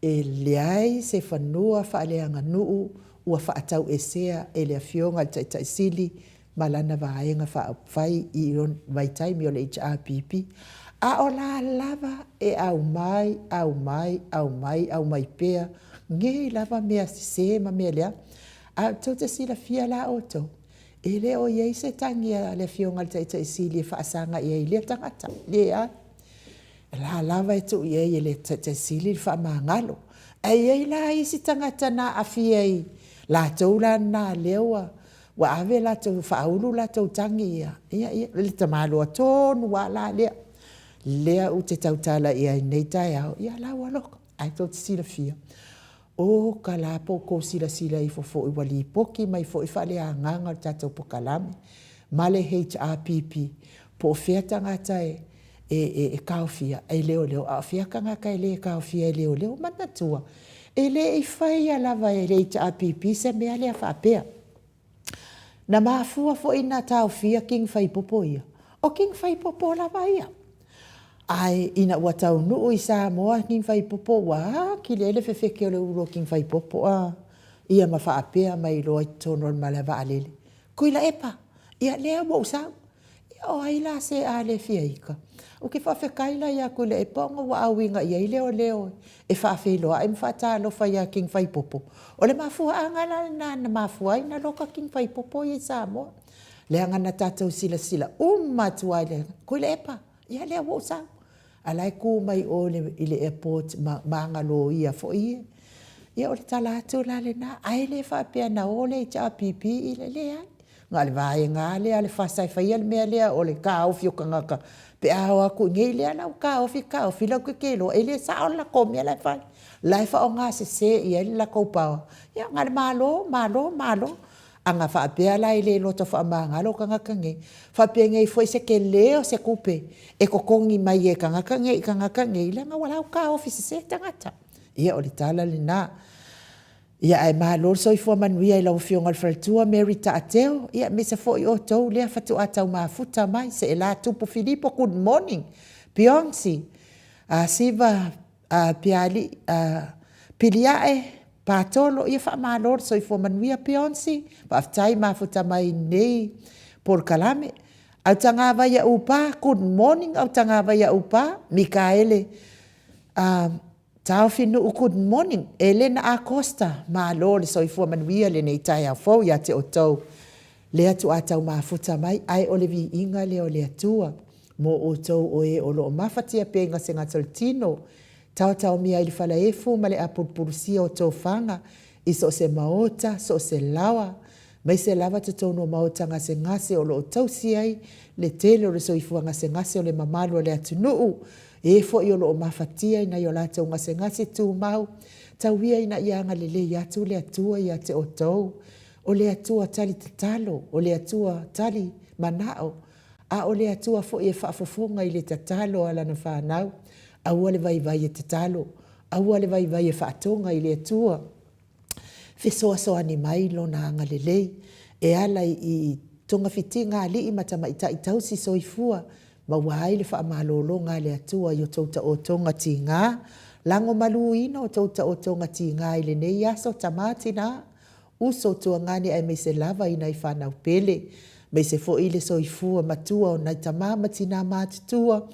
e leai se fanua faaleaganuu ua faatauesea e le Afioga i le Taitai Sili ma lana Vaega Faaupufai i le vaitaimi o le HRPP, a o la e lava e aumai, aumai, aumai, aumai pea nei lava mea sese ma mea leaga. Ae tou te silafia la outou, e le o i ai se tagi a le Afioga i le Taitai Sili e faasaga i ai i lea tagata, leai. O la lava e tuu i ai e le Taitai Sili le faamagalo. Ae i ai la isi tagata na aafia i latou la na lea ua ave latou, faaulu latou tagi ia, ia o le tamaloa tonu lava la lea, lea ou te tautala i ai i lenei taeao, ia o la ua loka. Ae tou te silafia, o ka la po o outou silasila ifo foi ua lipoti mai foi faaleagaga o le tatou polokalame ma le HRPP, po o fea tagata e taofia e leoleo a o fea tagata e le taofia e leoleo. Manatua, e le i faia lava e le HRPP se mea lea faapea. Na mafua foi ona taofia King Faipopo ia, o King Faipopo lava ia. Ae ina ua taunuu i Samoa King Faipopo ua atili ai le fefete o le ulu o King Faipopo a, ia ma faapea mai loa i totonu o le malae vaalele, Tuilaepa, ia lea ua ou sau. Ia o ai la se a le fia ita? Ou te faafetai la ia Tuilaepa ona ua auina i ai leoleo e faafeiloai ma faatalofa ia King Faipopo. O le mafuaaga la lena na mafua ai ona loka King Faipopo ia i Samoa, leaga na tatou silasila uma atu lava i le Tuilaepa, ia lea ua ou sau. A o la e tu mai o i le airport ma ana loia foi ia. Ia o le tala atu la lena, ae le faapea na o le HRPP i le… leai. Na o le vaega lava lea a le FAST e faia le mea lea o le taofi o tagata pe a o atu i inei. Lea la ua taofi taofi latou te iloa e le sao le latou mea la e fai, la e faaaoga sese i ai le latou power. Ia na o le Malo, Malo, Malo. A na faapea la e le loto faamagalo tagata nei, faapenei foi se tele o se tupe e totogi mai e tagata nei i tagata nei, leaga o la ua taofi sese tagata. Ia o le tala lena. Ia ae malo le soifua manuia i lau Afioga i le Faletua Mary Taateo, ia aemaise foi outou lea faatoa tau mafuta mai, Seelatupu Filipo, good morning. Beyonce. Siva Piali'i, Pilia'e Patolo, ia faamalo le soifua manuia Beyonce, faafetai mafuta mai i lenei polokalame. Autagavai a Upa, good morning Autagavai a Upa, Mikaele Taofinuu, good morning. Elena Acosta, malo le soifua manuia i lenei taeao fou ia te outou. Lea tuaa tau mafuta mai, ae o le viiga lea o le Atua mo outou o e o lo o mafatia pea i gasegase o le tino, taotaomia ai i le falaefu ma le apulupulusia o tofaga i so o se maota, so o se laoa, aemaise lava totonu o maota gasegase o lo o tausi ai le tele o le soifua gasegase o le mamalu o le atunuu, e foi o lo o mafatia i nai o latou gasegase tumau, tau ia ina ia agalelei atu le Atua ia te outou. O le Atua tali tatalo, o le Atua tali manao, a o le Atua foi e faafofoga i le tatalo a Lana fanau. Aua le vaivai e tatalo, aua le vaivai e faatoga i le Atua, fesoasoani mai Lona agalelei e ala i togafitiga a alii ma tamaitai tausi soifua, maua ai le faamalologa a le Atua i o outou taotoga tiga. Lagomaluina o outou taotoga tiga i lenei aso, tama, tina, uso, tuagane aemaise lava i nai fanau pele, aemaise foi le soifua matua o nai tama ma tina matutua,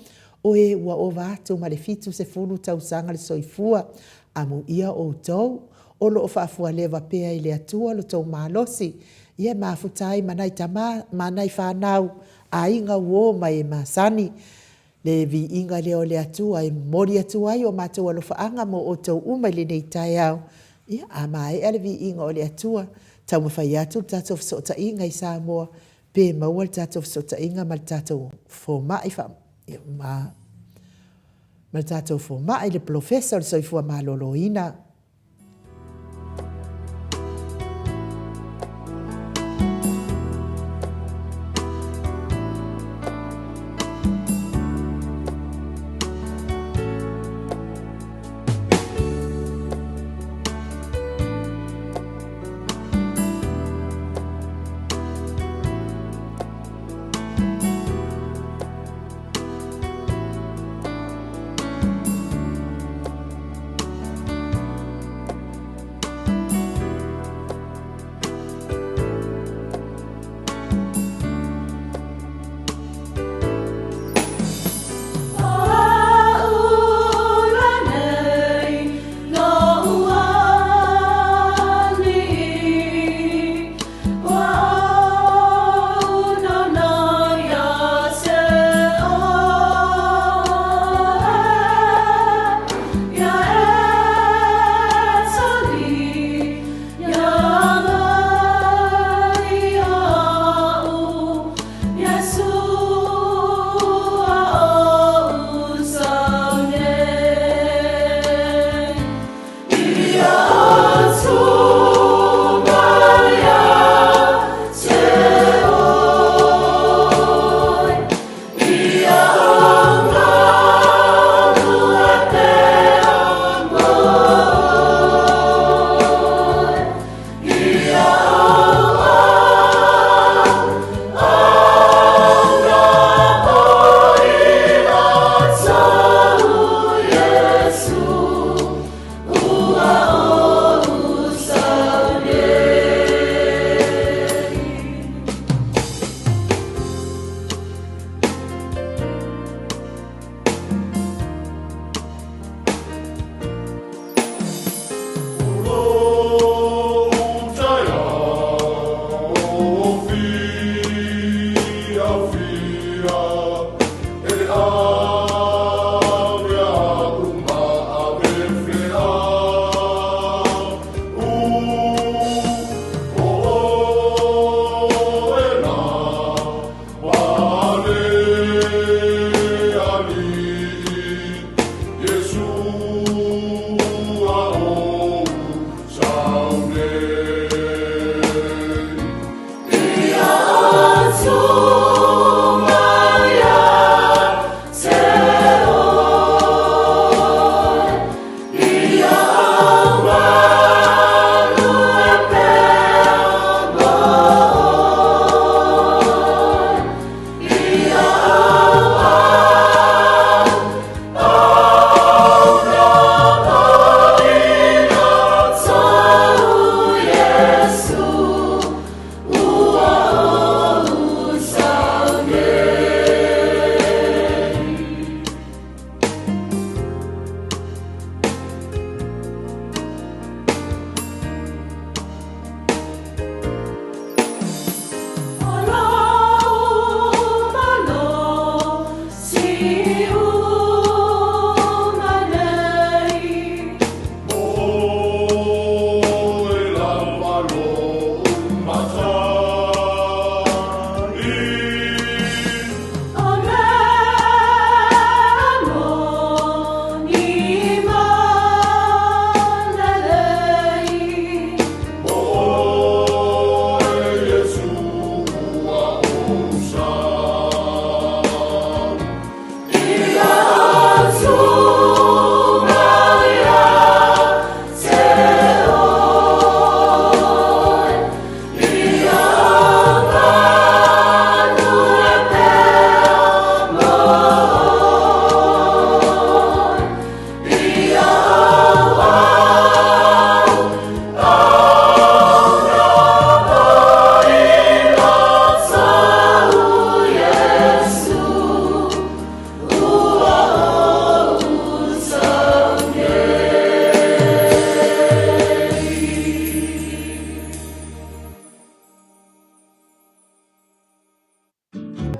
o e ua ova atu ma le 70 tausaga le soifua. Amuia outou o lo o faafualeva pea i le Atua lo outou malosi, ia e mafuta ai ma nai tama ma nai fanau, aiga, uo ma e masani. Le viiga lea o le Atua e momoli atu ai o matou alofaaga mo outou uma i lenei taeao. Ia, a maea le viiga o le Atua, taumafai atu le tatou fesootaiga i Samoa pe maua le tatou fesootaiga ma le tatou fomai, ma le tatou fomai, le Polofesa o le Soifua Maloloina.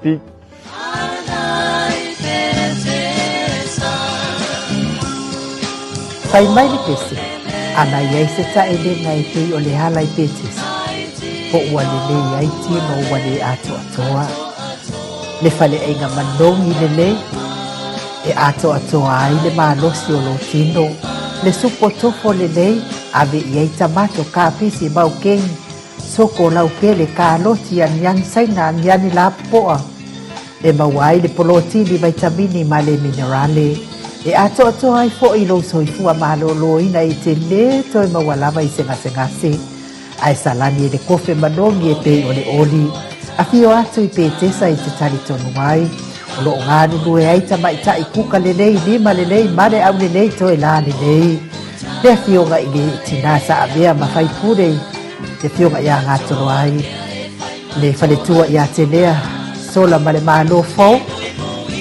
HRPP. Fai mai le pese, ana i ai se taelega e pei o le ala i Petesa, po ua lelei ai tino ua le atoatoa. Le faleaiga manogi lelei, e atoatoa ai le malosi o lou tino, le supo tofo lelei, ave i ai tamato, kapisi, maukeni, soko, laupele, kaloti, aniani saina, aniani lapopoa, e maua ai le polotini, vaitamini ma le minerale, e atoatoa ai foi lou soifua malōlōina e te lē toe maua lava i se gasegase, ae salani e le kofe manogi e pei o le oli. Afio atu i Petesa i te talitonu ai, o loo galulue ai tamaitai kuka lelei, lima lelei, male aulelei, toe lā lelei. Le afioga i le tinā sa avea ma faipule i le afioga iā Gatoloai, le faletua iā Telea, Sola ma le Malo fou,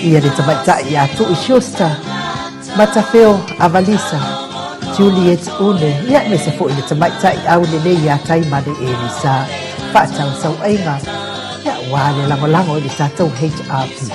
ia le tamaitai iā Tui Schuster, Matafeo Avalisa, Juliet Une, ia aemaise foi le tamaitai aulelei iā Taimane Elisa, faatausauaiga, ia aua le lagolago i le tatou HRPP.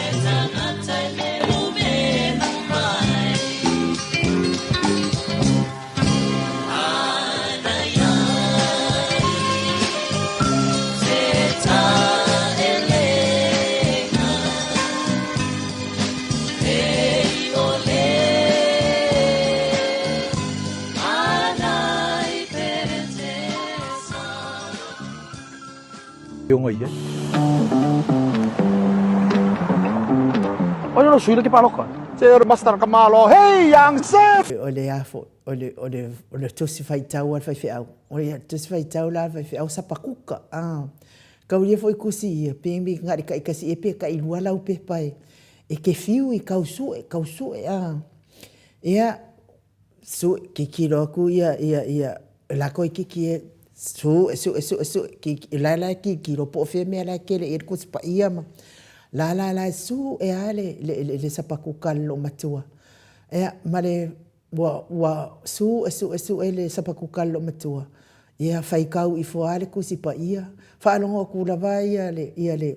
Afioga i ai. Oi, o sui le ke paloka. Se o master ka malo. Hey, yang se. O le a fo, o le, o le, o le tusi faitau a le faifeau. O le tusi faitau la a le faifeau sapakuka. Ah. Kau ia foi kusi ia, pe mi ngari kai kasi e pe kai lua lau pepa e, e ke fiu i kau sue, kau sue, ah. Ia, Su, kikilo aku ia, ia, ia, lako i kiki e, su, su, su, su, ki, la la kikilo po o fea mea la e kele i le kusi paia ma, la la la su e a le, le, le, le sapakuka le loomatua. Ia, ma le, ua, ua su e su e su e le sapakuka le loomatua. Ia, faikau ifo a le kusi paia. Faalogo aku lava ia le, ia le,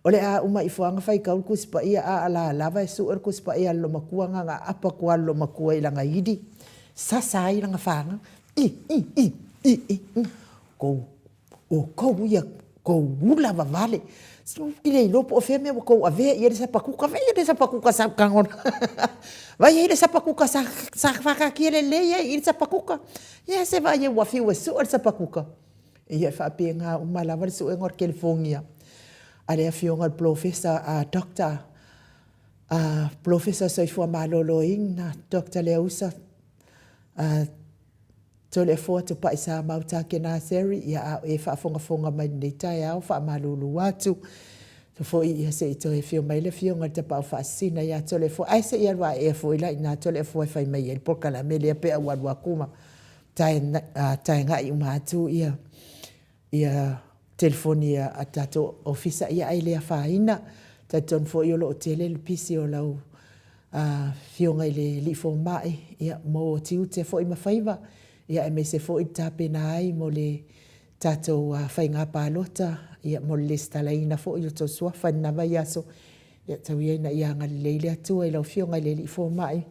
O le a uma ifo a faikau le Tusi Paia a ala lava e sue le Tusi Paia a le lomakua nga nga apa ku a le lomakua i langa ili sasa ai langa whanga i i i i i kou o kou ia kou ula vavale i le iloa po o fea mea ua kou avea i ai le sapakuka vai le sapakuka sa kagona vai ai le sapakuka sa sa whakakia lelei ai i le sapakuka ia se vai e ua fiu e sue le sapakuka. Ia e faapena uma lava le suega o le Kelifonia a le Afioga i le Polofesa a Doctor a Polofesa o Soifua Maloloina Doctor Leausa a Toleafoa Tupai Samau Takenaseri ia a o e faafogafoga mai lenei taeao faamalulu atu to foi ia se i toe afio mai le Afioga i le Tapaau Faasisina ia Toleafoa ae se i alu ae foi la ina Toleafoa e fai mai ai le polokalame lea pe au alu atu ma taega'i uma atu ia ia telefoni a tatou ofisa ia ae le afaina. Talitonu foi o lo o tele le pisi o lau afioga i le alii fomai ia mo tiute foi ma faiva ia aemaise foi le tapena ai mo le tatou faiga palota ia mo le lesitalaina foi o tou suafa i lena vaiaso. Ia tau ia ina ia agalelei le Atua i lau afioga i le alii fomai.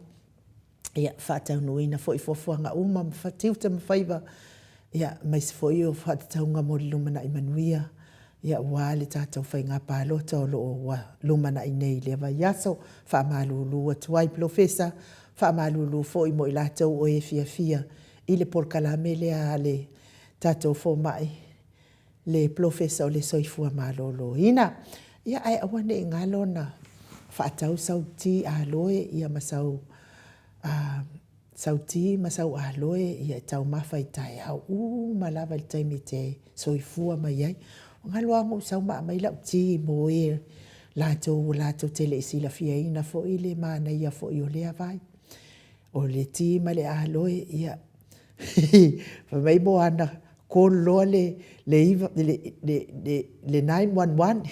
Ia, faataunuuina foi fuafuaga uma ma tiute ma faiva, ia, aemaise foi o faatatauga mo le lumanai manuia, ia, aua le tatou faiga palota o lo o ua lumanai nei i lea vaiaso. Faamalulu atu ai Polofesa, faamalulu foi mo i latou o e fiafia i le polokalame lea a le tatou fomai, le Polofesa o le Soifua Maloloina. Ia, ae aua ne i galo ona faatau sau ti aloe ia ma sau sau ti ma sau aloe ia e taumafa i taeao uma lava i le taimi e te soifua mai ai. Ua galo lava ona ou sau ma aumai lau ti mo e latou ua latou te le i silafiaina foi le manaia foi o lea vai. O le ti ma le aloe, ia, fai mai Moana, call loa le, le, le, le, le, le 911.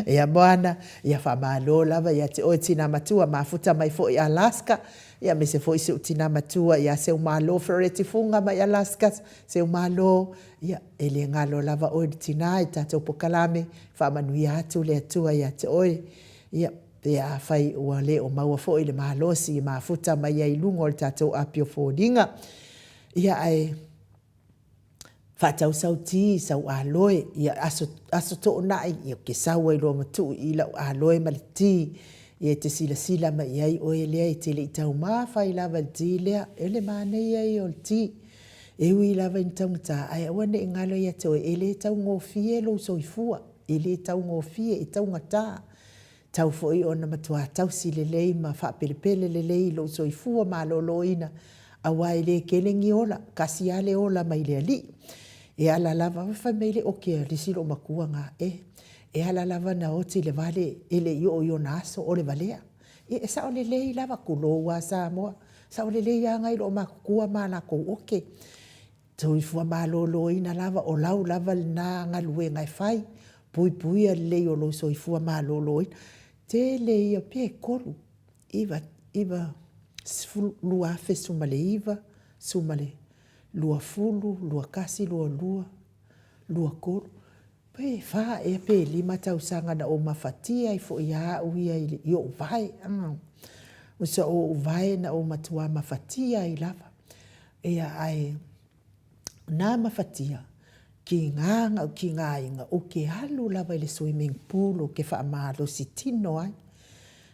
Ia Moana, ia faamalo lava ia te oe tina matua, mafuta mai foi Alaska. Ia aemaise foi si ou tina matua ia Seumalo Fereti Fuga mai Alaska, Seumalo, ia e le galo lava oe le tina i le tatou polokalame, faamanuia atu le Atua ia te oe. Ia pe afai ua le o maua foi le malosi e mafuta mai ai i luga o le tatou api o foliga. Ia ae faatau sau ti, sau aloe, ia aso, aso Toonai ou te sau ai loa ma tuu i i lau aloe ma le ti, ia e te silasila mai i ai oe lea e te le i taumafa ai lava i le ti lea. O le manaia ia o le ti. E ui lava ina taugata, ae aua ne i galo ia te oe, e le taugofie lou soifua, e le taugofie, e taugata. Tatau foi ona matua tausi lelei ma faapelepele lelei lou soifua maloloina, aua e le tele ni ola, tasi lava le ola mai le Alii. E ala lava, fai mai le ote a le isi loomatua na, e, e ala lava ona oti le vale e le i oo i ona aso o le valea. Ia e sao lelei lava, tulou lava Samoa, e sao lelei lava nai loomatutua ma latou ote. Soifua maloloina lava, o lau lava lena galuega e fai, puipuia lelei o lou soifua maloloina. Tele ia, pe 3, 9, 10, 2019, 20, 21, 22, 23, pe fa ea pe lima tausaga na ou mafatia ai foi lava au ia i ou vae. O ou vae na ou matua mafatia ai lava. Ia ae na mafatia, tiga na ou tigaina, ou te alu lava i le swimming pool ou te faamalosi tino ai.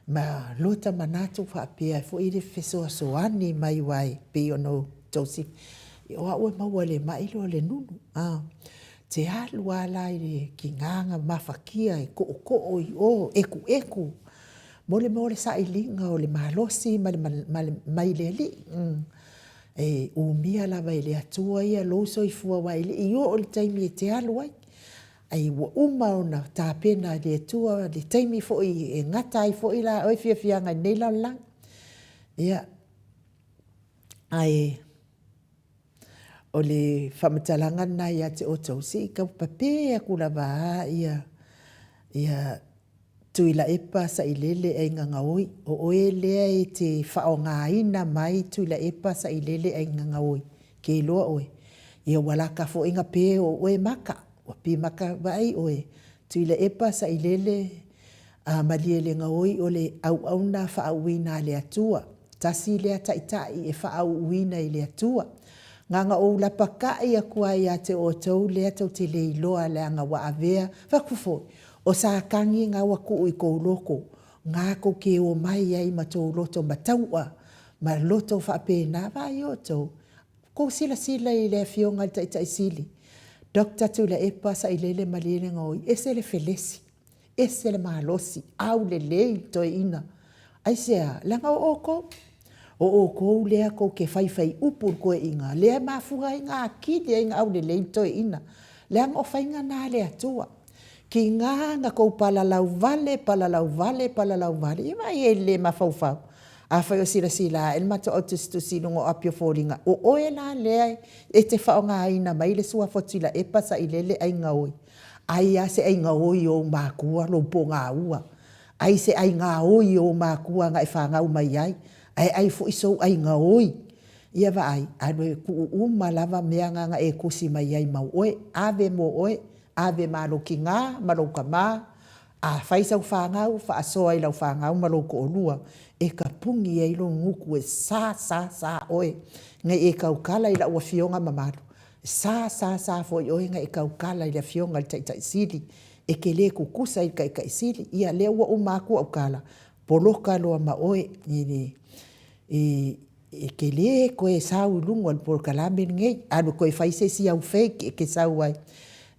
Ma lota manatu faapea foi le fesoasoani mai aua e pei ona outou silafia, o au e maua i le mai lea o le nunu. Te alu lava la i le tiga na mafatia e tootoo i o, ekueku, mo le mea o le sailiga o le malosi mai le Alii. E umia lava e le Atua ia lou soifua aua e le i oo i le taimi e te alu ai, ae ua uma ona tapena e le Atua le taimi foi e gata ai foi la oe fiafiaga i lenei lalolagi. Ia, ae o le faamatalaga lena ia te outou, se i tau pape atu lava a ia, ia Tuilaepa Sailele Aiga Gaoi, o oe lea e te faaaogaina mai Tuilaepa Sailele Aiga Gaoi, ke iloa oe, ia ua lata foi na pe o oe maka, ua pimaka, vaai oe, Tuilaepa Sailele a Malielegaoi o le auauna faauuina a le Atua, tasi lea taitai e faauuina e le Atua. Na ona ou lapatai atu lava ia te outou lea tou te le iloa leaga ua avea, fai atu foi, O Satani na ua tuu i tou loto, na tou te omai ai ma tou loto mataua, ma loto faapena. Vaai outou, tou silasila i le Afioga i le Taitai Sili, Doctor Tuilaepa Sailele Malielegaoi, ese le felesi, ese le malosi, aulelei le toeaina. Aisea? Leaga o outou. O outou lea tou te faifaiupu i le toeaina, lea e mafua ai ona atili ai ona aulelei le toeaina, leaga o faiga na a le Atua. Tiga na tou palalau vale, palalau vale, palalau vale, ia vaai i ai i le le mafaufau. Afai o silasila ae le matou au tusitusi i luga o api o foliga, o oe la lea e te faaaogaina mai le suafa o Tuilaepa Sailele Aigaoi. Ai lava se aigaoi i ou matua lou pogaua. Ai se aigaoi i ou matua na e fanau mai ai, ae ai foi sou aigaoi. Ia vaai, alu e tuu uma lava mea na na e tusi mai ai mau oe, ave mo oe, Ave ma lou tiga ma lou tama, a fai sau fanau, faasoa i lau fanau ma lou toalua, e tapuni ai lou gutu e sa sa sa oe, nei e tautala i lau afioga mamalu, e sa sa sa foi oe nei e tautala i le afioga i le Taitai Sili, e te le tutusa i le Taitai Sili. Ia lea ua uma atu au tala, poloka loa ma oe i E te le toe sau i luga o le polokalame lenei, alu e toe fai se isi au fake e te sau ai.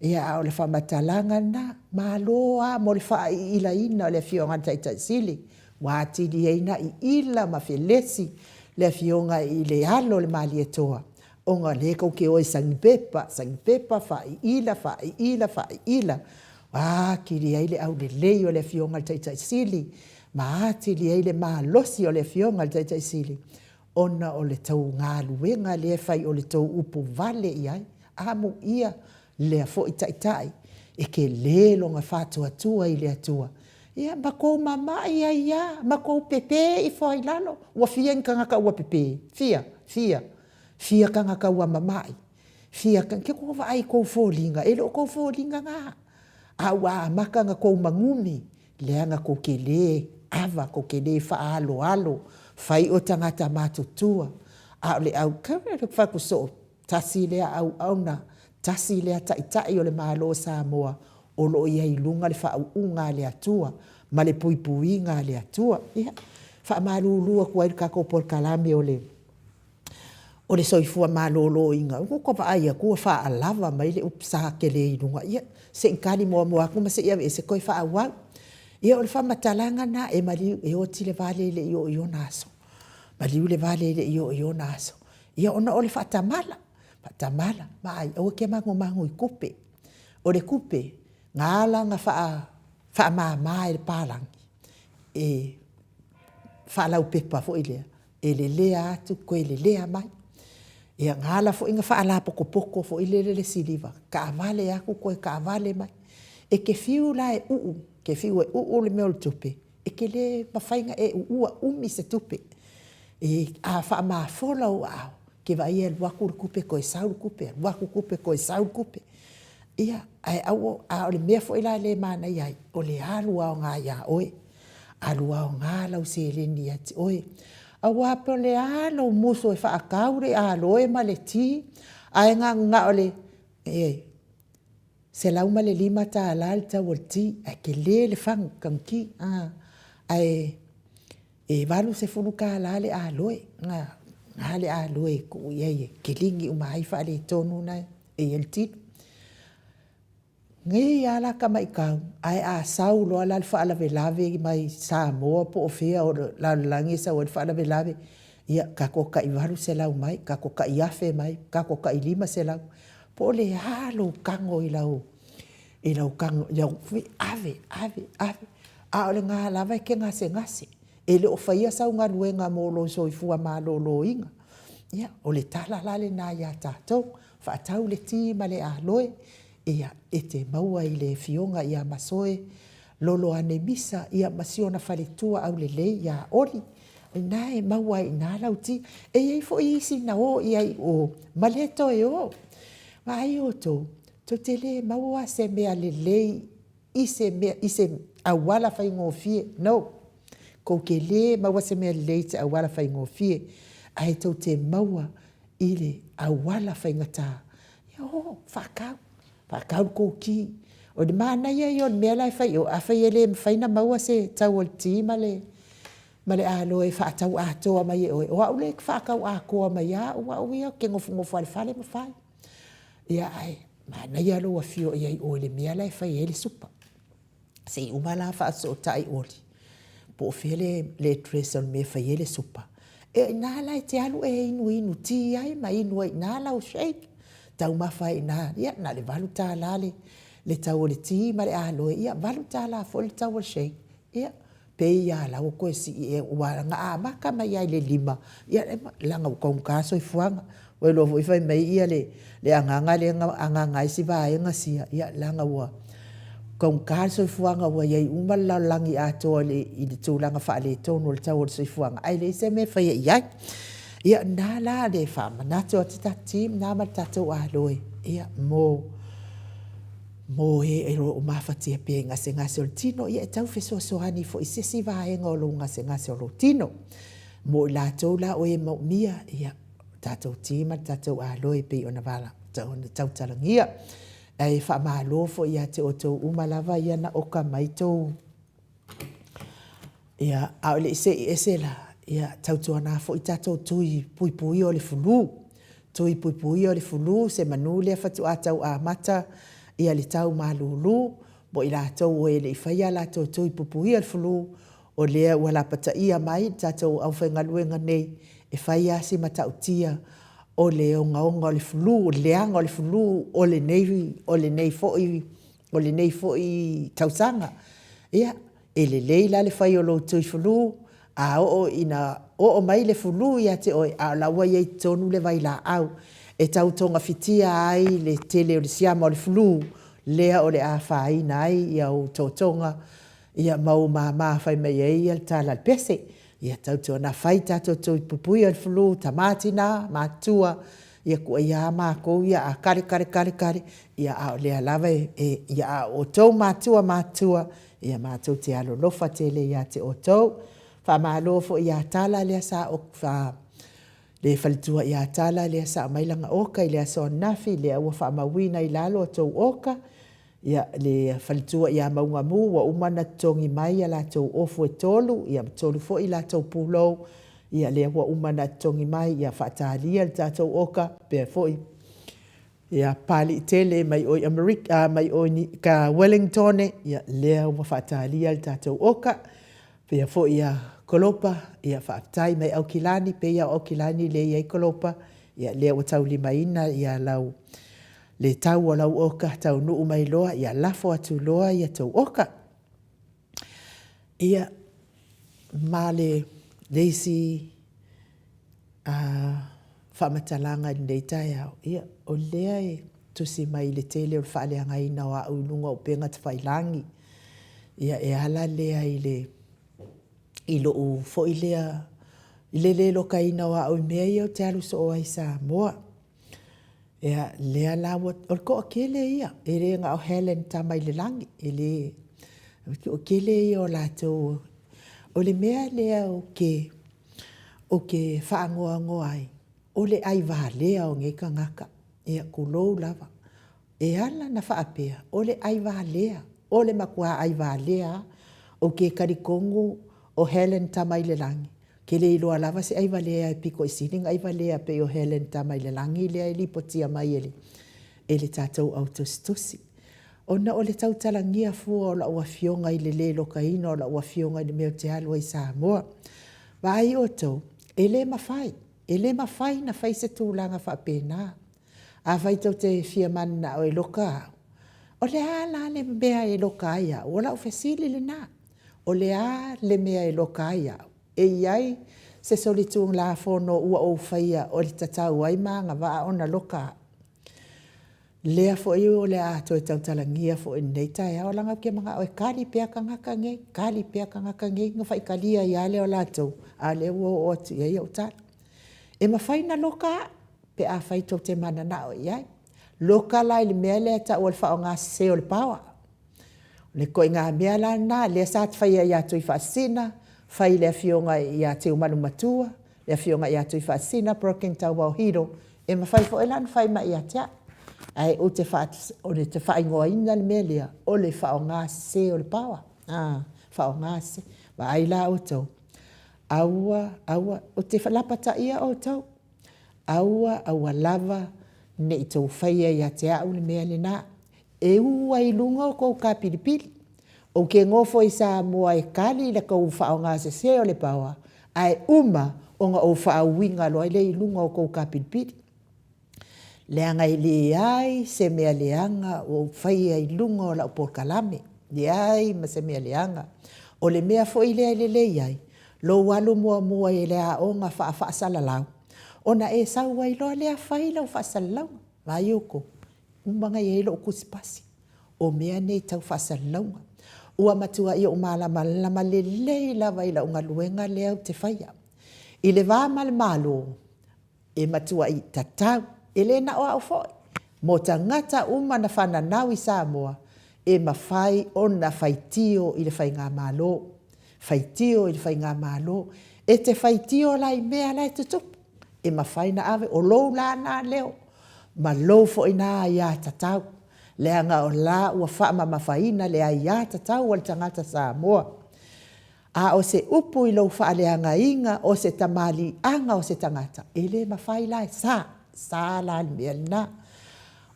Ia, a o le faamatalaga lena, malo lava mo le faaiilaina o le Afioga i le Taitai Sili, ua atili ai ona iila ma felesi le Afioga i le alo o le Malietoa, ona o lea tou te o e saini pepa, saini pepa, faaiila, faaiila, faaiila, ua atili ai le aulelei o le Afioga i le Taitai Sili ma atili ai le malosi o le Afioga i le Taitai Sili ona o le tou galuega lea e fai o le tou upu vale i ai. Amuia lea foi Taitai e tele lona faatuatua i le Atua. Ia, ma kou mama'i ai lava, ma kou pepe ifo ai i lalo. Ua fia ni tagata ua pepe? Fia? Fia? Fia tagata ua mama'i? Fia? Ke kou vaai i kou foliga, e le o kou foliga na, a ua amata ona kou magumi, leaga kou te lē ava, kou te lē faaaloalo, fai oe tagata matutua, a o le au, fai atu soo, tasi lea auauna, tasi lea taitai o le Malo o Samoa o lo o i ai i luga le faauuga a le Atua ma le puipuiga a le Atua. Ia, faamalulu atu ai i le tatou polokalame o le o le soifua maloloina, ua ta vaai atu ua faalava mai le upu sa tele i luga, ia se i tali muamua atu ma se i aveese toe faaauau. Ia o le faamatalaga lena, e maliu e oti le vale e le i oo i ona aso, maliu le vale e le i oo i ona aso. Ia ona o le faatamala, faatamala, vaai aua e te magumagu i tupe. O le tupe na ala ona faamama e le palagi e faalaupepa foi lea, e lelea atu toe lelea mai. Ia na ala foi ona faalapotopoto foi lele le siliva, taavale atu toe taavale mai. E te fiu la e uu, e te fiu e uu le mea o le tupe, e te le mafai ona e uua, umi se tupe. A faamafola ou aao, e te vaaia e alu atu le tupe toe sau le tupe, alu atu le tupe toe sau le tupe. Ia, ae aua, a o le mea foi la lea e manaia ai, o le alu aoga ia oe, alu aoga lau seleni ia te oe. Aua po o le a lou musu e faatau le aloe ma le ti, ae na o le $105 le tau o le ti, ae tele le fagu, taugati, ae $80 le aloe, lena le aloe e tuu i ai e kilini uma ai faaletonu na e i ai le tino. Nei lava la tamai tau, ae a sau loa la le faalavelave mai Samoa po o fea o le lalolagi e sau ai le faalavelave, ia tatou tai $800 mai, tatou tai $1,000 mai, tatou tai $500. Po o le a lou tago i lau ave, ave, ave, a o lena lava e te gasegase, e le o faia sau galuega mo lou soifua maloloina. Ia, o le tala la lena ia tatou, faatau le ti ma le aloe e te maua i le Afioga ia Masoe Loloane Misa ma si ona faletua aulelei ia Oli, o lena e maua ai i ina lau ti. E i ai foi isi na o i ai i o ma le toe o. Vaai outou, tou te le maua se mea lelei i se mea, i se auala faigofie, no. Tou te le maua se mea lelei i se auala faigofie, ae tou te maua i le auala faigata. Ia o, faatau, faatau le tou ti. O le manaia ia o le mea la e fai i o, afai e le mafai ona maua se tau o le ti ma le aloe e faatau atoa mai e oe, o au lea e te faatau atoa mai lava au au ia, ou te nofonofo lava i le fale ma fai. Ia ae manaia lou afio i ai i o i le mea la e fai ai le supa. Se i uma la faafesootai Oli po o fea le address o le mea e fai ai le supa. E o i ina la e te alu e inuinu ti ai ma inu ai i ina lau shake, taumafa ai i ina, ia na o le $8 le tau o le ti ma le aloe, ia $8 foi le tau o le shake. Ia, pei lava o la ua toe sii ea, aua na amata mai lava i le $5, ia leaga ua taugata le soifuaga. Ua iloa foi fai mai le agaga lea na agaga ai si vaega sia, ia leaga ua taugata le soifuaga ua i ai uma le lalolagi atoa i le tulaga faaletonu o le tau o le soifuaga, ae leai se mea e faia i ai. Ia o lena la le faamanatu atu tatou ti lena ma le tatou aloe, ia mo mo e o lo o mafatia pea i gasegase o le tino, ia e tau fesoasoani foi i se isi vaega o lou gasegase o lou tino. Mo i latou la o e moomia, ia, o tatou ti ma le tatou aloe e pei ona tautalagia. Ae faamalo foi ia te outou uma lava ia na oka mai tou Ia, a o le i sei ese la, ia tautuana foi tatou tui puipuia o le fulu. Tui puipuia o le fulu, se manu lea faatoa tau amata ia le tau malulu, mo i latou o e le i faia a latou tui puipuia o le fulu, o lea ua lapataia mai le tatou aufaigaluega nei, e fai lava si matautia o le ogaoga o le fulu, o le leaga o le fulu o lenei, o lenei foi, o lenei foi tausaga. Ia, E lelei la le fai o lou tui fulu, a oo ina oo mai le fulu ia te oe, a o la ua i ai i totonu le vailaau e tau togafitia ai le tele o le siama o le fulu lea o le a afaina ai ou totoga. Ia ma ou mama fai mai ai ia le tala a le pese. Ia tautuana fai tatou tui puipuia i le flu, tama tina, matua, ia kuaia lava matou ia a kale kale kale kale, ia a o lea lava e, ia a o outou matua matutua, ia matou te alolofa tele ia te outou. Faamalo foi ia Tala lea sa le faletua ia Tala lea sa aumai lana oka i le aso ananafi, lea ua faamauina i lalo a outou oka. Ia, le faletua ia Maugamu ua uma ona totogi mai a latou ofu e 3, ia ma 3 foi latou pulou, ia lea ua uma ona totogi mai, ia faatalia le tatou oka, faapea foi ia Papaliitele mai o i Amerika, mai o i Ueligitone, ia lea ua faatalia le tatou oka. Faapea foi ia Kolopa, ia faafetai mai Aukilani, pei lava o Aukilani lea e i ai Kolopa, ia lea ua taulimaina lau le tau o lau oka, taunuu mai loa, ia lafo atu loa a outou oka. Ia, ma le isi faamatalaga i lenei taeao, ia, o lea e tusi mai i le tele o le faaleagaina o au i luga o upega tafailagi. Ia, e ala lea i le i lou foi lea, i le le lokaina o au i mea ia ou te alu soo ai i Samoa. Ia, lea la ua, o le toatele ia, e le na o Helen Tamailealagi, e le, o le toatele ia o latou. O le mea lea ou te, ou te faanoanoa ai, o le ai valea o nei tagata, ia tulou lava. E ala ona faapea, o le ai valea, o le matua ai valea lava. Ou te talitonu o Helen Tamailealagi, ou te le iloa lava se ai valea e pito i sili ona ai valea pei o Helen Tamailealagi lea e lipotia mai e le tatou au tusitusi. Ona o le tautalagia fua o lau afioga i le le lokaina o lau afioga i le mea ou te alu ai i Samoa. Vaai outou, e le mafai, e le mafai ona fai se tulaga faapena. Afai tou te fia mananao e loka au, o le a la le mea e loka ai au? O lau fesili lena. O le a le mea e loka ai au? E i ai se solitulafono ua ou faia e tatau ai ma agavaa ona loka au? Lea foi o le a toe tautalagia foi i lenei taeao, leaga ou te manao e kali pea tagata nei, kali pea tagata nei, ona faitalia ai lava lea o latou, a o lea ua oo atu i ai au tala. E mafai ona loka au pe afai tou te mananao i ai. Loka la i le mea lea e tau o le faaaoga sese o le power. O le ituaiga mea la lena lea sa faia ia Tuifaasisina, fai i le afioga ia Tiumalu-matua, le afioga ia Tuifaasisina Broken Tauao Hiro, e mafai foi la ona fai mai ia te au. Ae ou te faaigoaina le mea lea, o le faaaoga sese o le power. Faaaoga sese. Vaai la outou, aua, aua, ou te lapataia outou, aua aua lava ne i tou faia ia te au le mea lena. E u ai i luga o tou kapilipili. Ou te nofo i Samoa e kali la tou faaaoga sese o le power, ae uma ona ou faauiga loa lea i luga o tou kapilipili. Leaga e leai se mea leaga ua ou faia i luga o lau polokalame, leai ma se mea leaga. O le mea foi lea e lelei ai lou alu muamua i le aoga faa-faasalalau, ona e sau ai loa lea fai lau faasalalauga. Vaai outou, uma ona i ai lou tusipasi o mea nei tau faasalalauga. Ua matuai ou malamalama lelei lava i lau galuega lea ou te faia. I le va ma le Malo, e matuai tatau, e le na o au foi, mo tagata uma na fananau i Samoa, e mafai ona faitio i le Faigamalo. Faitio i le Faigamalo. E te faitio la i mea la e tutupu, e mafai ona ave, o lou la na leo, ma lou foi na aiatatau, leaga o la ua faamamafaina le aiatatau a le tagata Samoa. A o se upu i lou faaleagaina o se tamaliiaga o se tagata, e le mafai la e sa, sa la le mea lena.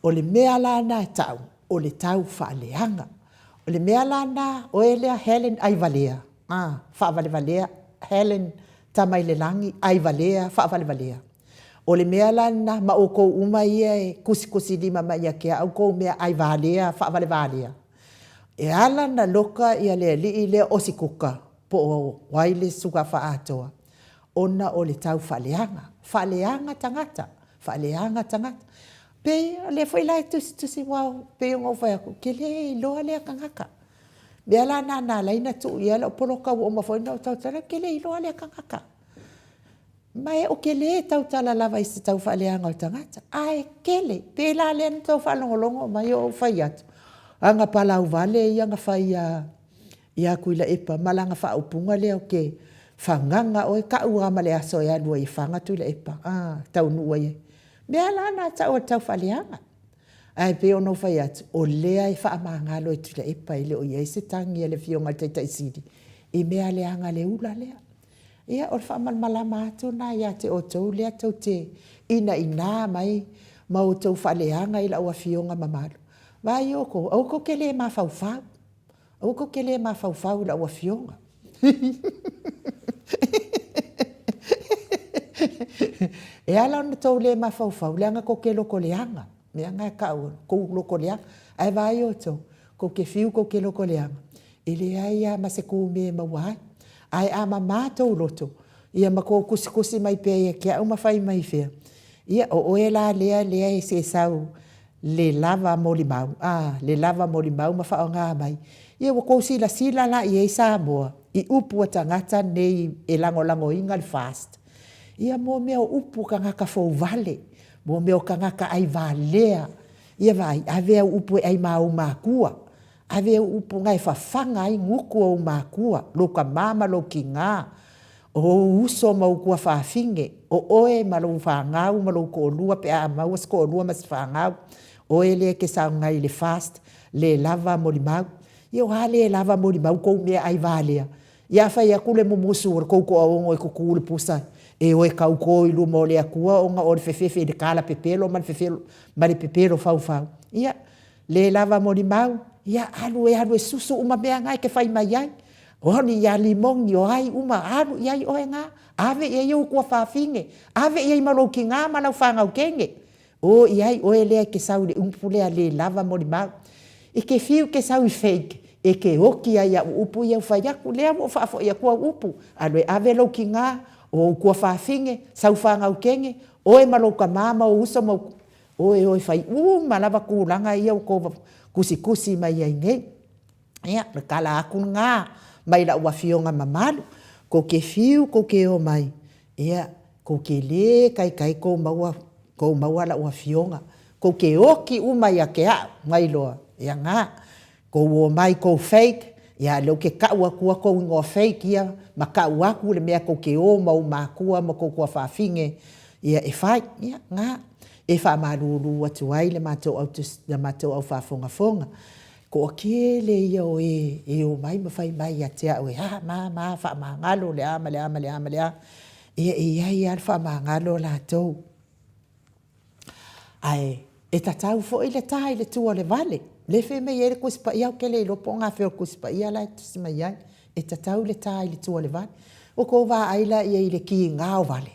O le mea la lena e tau, o le taufaaleaga. O le mea la lena, oe lea Hellen Aivalea, a, faavalevalea, Hellen Tamailelagi, Aivalea, faavalevalea. O le mea la lena, ma outou uma ia e tusitusilima mai ia te au tou mea aivalea, faavalevalea. E ala ona loka ia le alii lea o Sikuka po o ai le Suka Faaatoa, ona o le tau faaleaga, faaleaga tagata, faaleaga tagata. Pei o lea foi la e tusitusi aua pei ona ou fai atu, ou te le iloa lea tagata. Mea la na na ala ai na tuu i ai lau poloka ua uma foi ona ou tautala, ou te le iloa lea tagata. Ma ou te le tautala lava i se tau faaleaga o le tagata, ae tele. Pei la lea na outou faalogologo mai o ou fai atu, ana palauvale ia na fai ia Tuilaepa ma lana faaupuga lea ou te fagaga oe, tau lava ma le aso e alu ai e faga Tuilaepa, a, e taunuu ai. O mea la na e tau o le taufaaleaga. Ae pei ona ou fai atu, o lea e faamagalo e Tuilaepa, e le o i ai se tagi a le Afioga i le Taitai Sili i mea leaga a le ula lea. Ia, o le faamalamalama atu lena ia te outou lea tou te inaina mai ma outou faaleaga i lau Afioga mamalu. Vaai outou, aua tou te le mafaufau, aua tou te le mafaufau i lau Afioga. E ala ona outou le mafaufau, leaga tou te loto leaga, mea na e tau o le tou loto leaga. Ae vaai outou, tou te fiu tou te loto leaga, e leai lava ma se tumea e maua ai. Ae a mama tou loto, ia ma tou tusitusi mai pea ia te au ma fai mai fea, ia o oe la lea lea e se sau le lava molimau, a, le lava molimau ma faaaoga mai. Ia ua tou silasila la i ai Samoa i upu a tagata nei e lagolagoina le FAST? Ia mo mea o upu a tagata fouvale, mo mea o tagata aivalea. Ia vaai, ave au upu e ai ma ou matua, Ave au upu na e fafaga ai gutu o ou matua, lou tama ma lou tina, o ou uso ma ou tuafafine, o oe ma lou fanau ma lou toalua pe a maua se toalua ma se fanau, oe lea e te saogai i le FAST, le lava molimau. Ia o a le lava molimau tou meaai valea? Ia a fai atu le mumusu o le tou toaono e tutu i le pusa e o e tauto i luma o le Atua ona o le fefefe i le talapepelo ma le pepelo faufau, ia, Le lava molimau, ia alu e alu e susu uma mea na e te fai mai ai. O ni ia limoni, o ai uma, alu i ai oe na, ave i ai ou tuafafine, ave i ai ma lou tina ma lau fanau teine. O i ai oe lea e te sau i le upu lea le lava molimau. E te fiu e te sau i fake, e te oti ai i au upu ia ua fai atu, lea ua ou faafoi atu au upu, alu e ave lou tina, o ou tuafafine, sau fanau teine, oe ma lou tama ma ou uso ma ou Oe oe fai uma lava tulaga ia ua tou tusitusi mai ai nei. Ia, o le tala atu lena mai lau afioga mamalu, kou te fiu kou te omai, ia, kou te le taitai kou maua, kou maua lau afioga. Kou te oti uma ia te au, nai loa, ia na. Kou omai kou fake, ia lea ou te tau atua kou igoa fake ia ma tau atu le mea tou te o ma ou makua ma tou tuafafine ia e fai. Ia, na. E faamalulu atu ai le matou au le matou au faafogafoga. Toatele ia o e e omai ma fai mai ia te au e a ma ma faamagalo le a ma le a ma le a ma le a. Ia e i ai lava le faamagalo latou. Ae e tatau foi le ta i le tua o le vale. Lea e fai mai ai le Tusi Paia, ou te le iloa po o gafea o le Tusi Paia la e tusi mai ai. E tatau le ta i le tua o le vale. Ua outou vaai la i ai i le kiga o vale,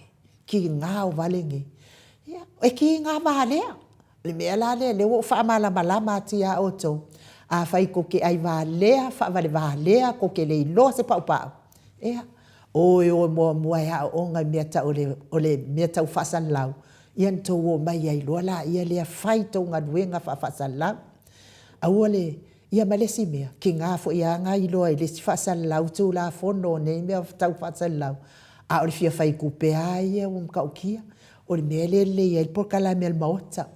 kiga o vale nei. Ia, e kiga valea. O le mea la lea, lea ua ou faamalamalama atu ia outou, afai tou te ai valea, faavalevalea, tou te le iloa se paupau, ia, o e o muamua e aooga i mea tau o le mea tau faasalalau, ia ona tou omai ai loa laia lea fai tou galuega faa-faasalalau. Aua le, ia ma le isi mea, tiga foi lava ona iloa i le isi faasalalau Tulafono o nei mea tau faasalalau, a o le fia fai tupe lava ia ua matautia. O le mea lea e lelei ai le polokalame a le Maota,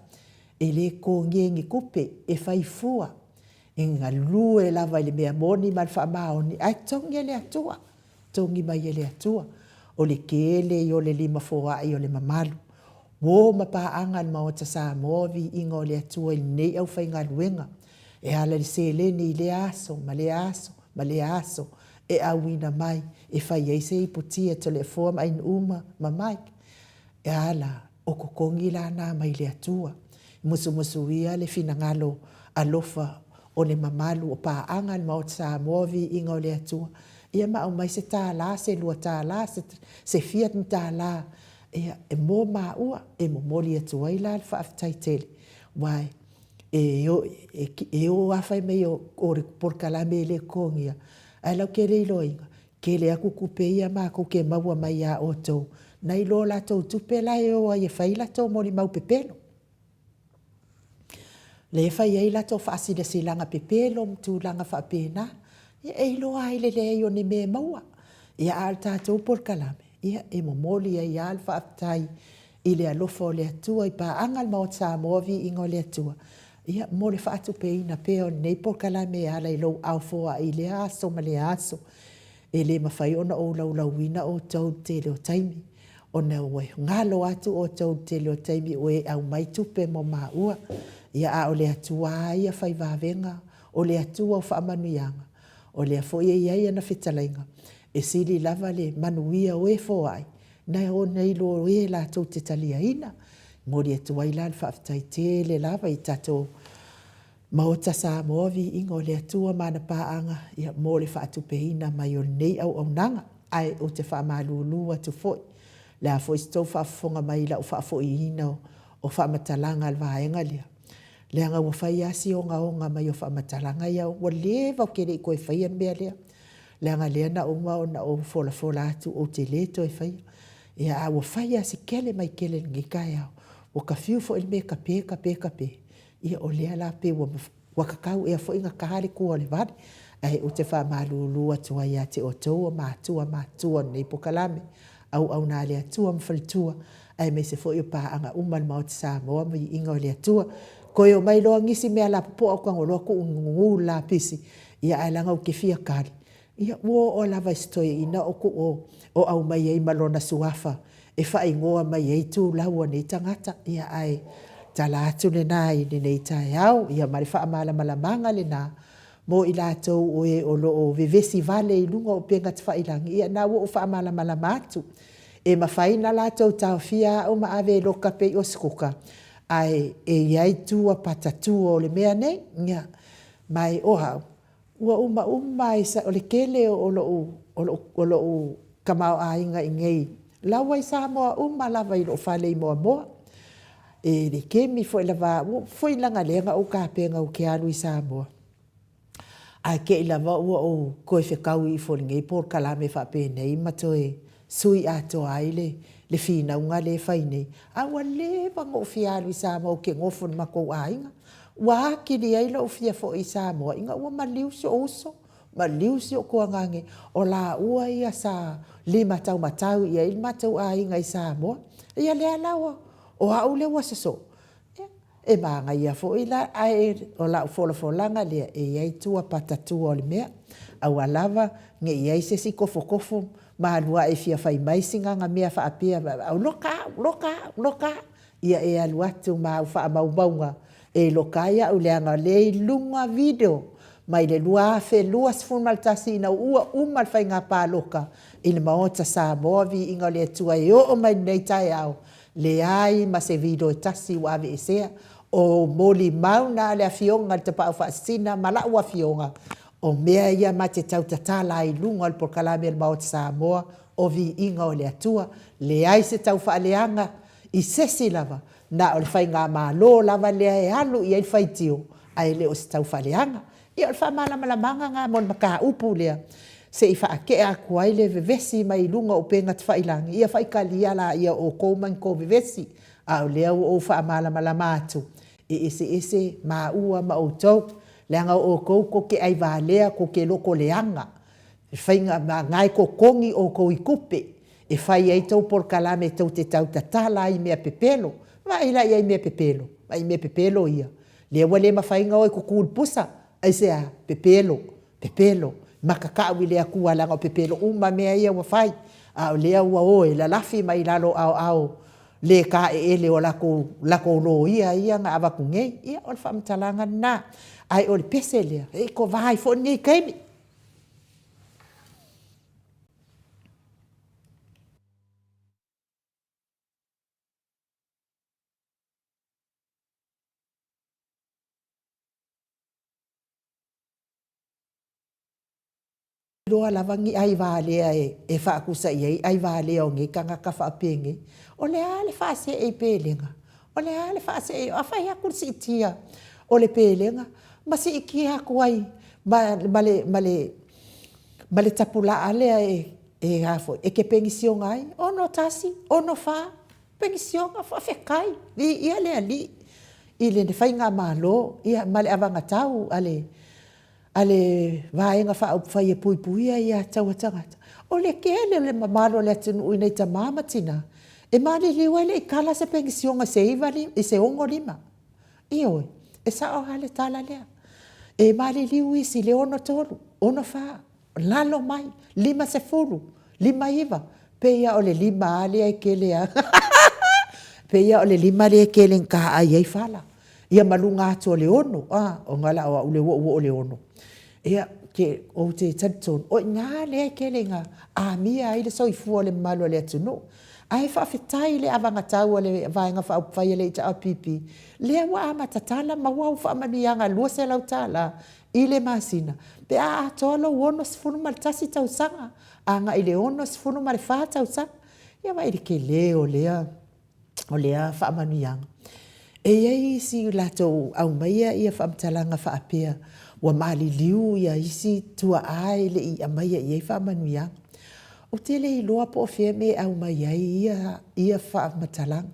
e le totogia i ni tupe, e fai fua, e galue lava i le mea moni ma le faamaoni, ae totogi e le Atua, totogi mai e le Atua. O le tele ia o le limafoai o le mamalu. Uo ma paaga a le Maota Samoa viiga o le Atua i lenei aufaigaluega e ala i le seleni i lea aso ma lea aso ma lea aso e auina mai e fai ai se iputi a Toleafoa ma Ainuuma ma Mike e ala o totogi la na mai le Atua. Musumusuia le finagalo alofa o le mamalu o paaga a le Maota Samoa viiga o le Atua ia ma aumai se tala se $2 se fia ni tala ia e mo maua e momoli atu ai la le faafetai tele aua e e o lava fai mai o le polokalame e le totogia ae latou te le iloaina tele atu tupe ia matou te maua mai ia outou nai lo latou tupe la e o ai e fai latou molimau pepelo. Lea e fai ai latou faasilasilaga pepelo ma tulaga faapena. Ia, e iloa ai le leai o ni mea e maua. Ia, a o le tatou polokalame, ia, e momoli ai lava le faafetai i le alofa o le Atua i paaga a le Maota Samoa, viiga o le Atua, ia, mo le faatupeina pea o lenei polokalame e ala i lou ao foai i lea aso ma lea aso. E le mafai ona ou laulauina outou i le tele o taimi, ona ua galo atu outou i le tele o taimi ua e aumai tupe mo maua, ia a o le Atua lava ia fai vavega, o le Atua o faamanuiaga, o lea foi e i ai ana fetalaiga, e sili lava le manuia o e foai, nai lo e latou te taliaina. E momoli atu ai la le faafetai tele lava i tatou Maota Samoa, viiga o le Atua ma ana paaga mo le faatupeina mai o lenei auaunaga. Ae ou te faamalulu atu foi, o le a foi se tou faafofoga mai i lau faafoiina o faamatalaga a le vaega lea, leaga ua fai lava si ogaoga mai o faamatalaga ia, ua leva ou te le i toe faia le mea lea, leaga o lea na uma ona ou folafola atu ou te le toe faia. Ia, a ua fai lava si kele mai tele i lenei taeao, ua ta fiu foi i le mea e tape, tape, tape, ia o lea la pei ua tatau ea foi ona ta le tua o le vale. Ae ou te faamalulu atu ai ia te outou o matua matutua o lenei polokalame, auauna a le Atua ma faletua, aemaise foi o paaga uma a le Maota Samoa ma viiga o le Atua. Toe omai loa nisi mea lapopoa ou tago loa tuu gugulu le lapisi, ia ae leaga ou te fia tali, ia ua oo lava i si toeaina o aumai ai ma lona suafa e faaigoa mai ai itulau o nei tagata. Ia ae tala atu lena i lenei taeao, ia ma le faamalamalamaga lena mo i latou o e o lo o vevesi vale i luga o upega tafailagi, ia lena ua ou faamalamalama atu. E mafai ona latou taofia au ma ave e loka pei o se kuka, ae e i ai tua patatua o le mea nei. Ia, ma o au, ua uma uma lava, o le tele o lou tamaoaiga i inei, o la ua i Samoa uma lava i lou fale i Moamoa. I le taimi foi lava, leaga o lea na ou tapena ou te alu i Samoa, ae te i lava ua ou toe fetaui ifo i lenei polokalame faapenei ma toe sui atoa ai le finauga lea e fai nei. A ua leva ona ou fia alu i Samoa ou te nofo i le matou aiga. Ua atili ai lou fia foi i Samoa ina ua maliu si ou uso, maliu si ou tuagane, o laua ia sa limataumatau i ai le matou aiga i Samoa. Ia lea la o au lea ua sosoo, ia, e manaia foi la, ae o lau folafolaga lea, e i ai tua patatua o le mea, aua lava ne i i ai se isi tofotofo ma alu ae e fia fai mai sina mea faapea, loka au, loka au, loka au. Ia e alu atu ma au faamaumauga e loka ai au leaga o lea e i luga video mai le 2021 ina ua uma le faiga palota i le Maota Samoa viiga o le Atua e oo mai lenei taeao leai ma se video e tasi ua aveesea. O molimau na a le Afioga i le Tapaau Faasisina ma lau Afioga o mea ia ma te tau tatala ai i luga o le polokalame a le Maota Samoa o viiga o le Atua leai se tau faaleaga i sesi lava, na o le faigamalo lava lea e alu i ai le faitio, ae le o se taufaaleaga. Ia o le faamalamalamaga lena mo le mataupu lea, se i faatea atu ai le vevesi mai luga o upega tafailagi, ia faitalia laia o outou ma ni tou vevesi, a o lea ua ou faamalamalama atu, e eseese maua ma outou, leaga o outou tou te aivalea, tou te lotoleaga, e faiga na e totogi outou i tupe e fai ai tou polokalame tou te tau tatala ai i mea pepelo. Vaai la i ai i mea pepelo, vaai i mea pepelo ia. Lea ua le mafai ona o e tutu i le pusa. Aisea? Pepelo, pepelo, matatau i le Atua leaga o pepelo uma mea ia ua fai, a o lea ua o e lalafi mai lalo o aoao le taeele o latou loia ia na avatu nei. Ia, o le faamatalaga lena. Ae o le pese lea, e kovā ai foi lenei taimi. Iloa lava ni aivalea e faatusa i ai aivalea o nei tagata faapenei. O le a le faasee i pelega? O le a le faasee? A fai atu le siitia o le pelega ma siitia atu ai ma, ma le, ma le, ma le tapulaa lea e, e, a foi, e te penisiona ai, 61, 64, penisiona, faafetai, viia le Alii i le faigamalo, ia, ma le avagatau a le. a le Vaega Faaupufai e Puipuia Aia Tatau a Tagata, o le tele o le mamalu o le atunuu i nai tama ma tina e maliliu ai le i kala se penisione i se 65. Ioe, e sao lava le tala lea. E maliliu isi i le 63, 64, lalo mai, 50, 59, pei lava o le 5 lava lea e tele a pei lava o le 5 lea e tele ina taai ai fala, ia ma luga atu o le 6, a, ona la o au lea ua ou oo i le 6. Ia, ou te talitonu, o i ina lea e tele ina amia ai le soifua o le mamalu o le atunuu. Ae faafetai i le anavatau a le Vaega Faaupufai a le HRPP, lea ua amata tala maua au faamanuiaga e $200 i le masina pe a atoa lou 61 tausaga agai i le 64 tausaga. Ia vaai i le tele o lea o lea faamanuiaga. E i ai isi latou aumaia ia faamatalaga faapea ua maliliu ia isi tuaa e le i aumaia i ai faamanuiaga. Ou te le iloa po o fea mea e aumai ai ia ia faamatalaga.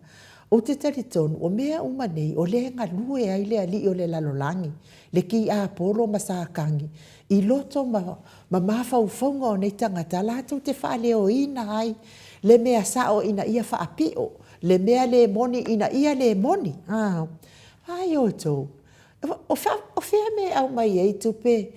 Ou te talitonu o mea uma nei o lea e galue ai le alii o le lalolagi, le tiapolo ma Satani i loto ma mafaufauga o nei tagata latou te faaleoina ai le mea sao ina ia faapio, le mea le moni ina ia le moni. Vaai outou, o fea mea e aumai ai tupe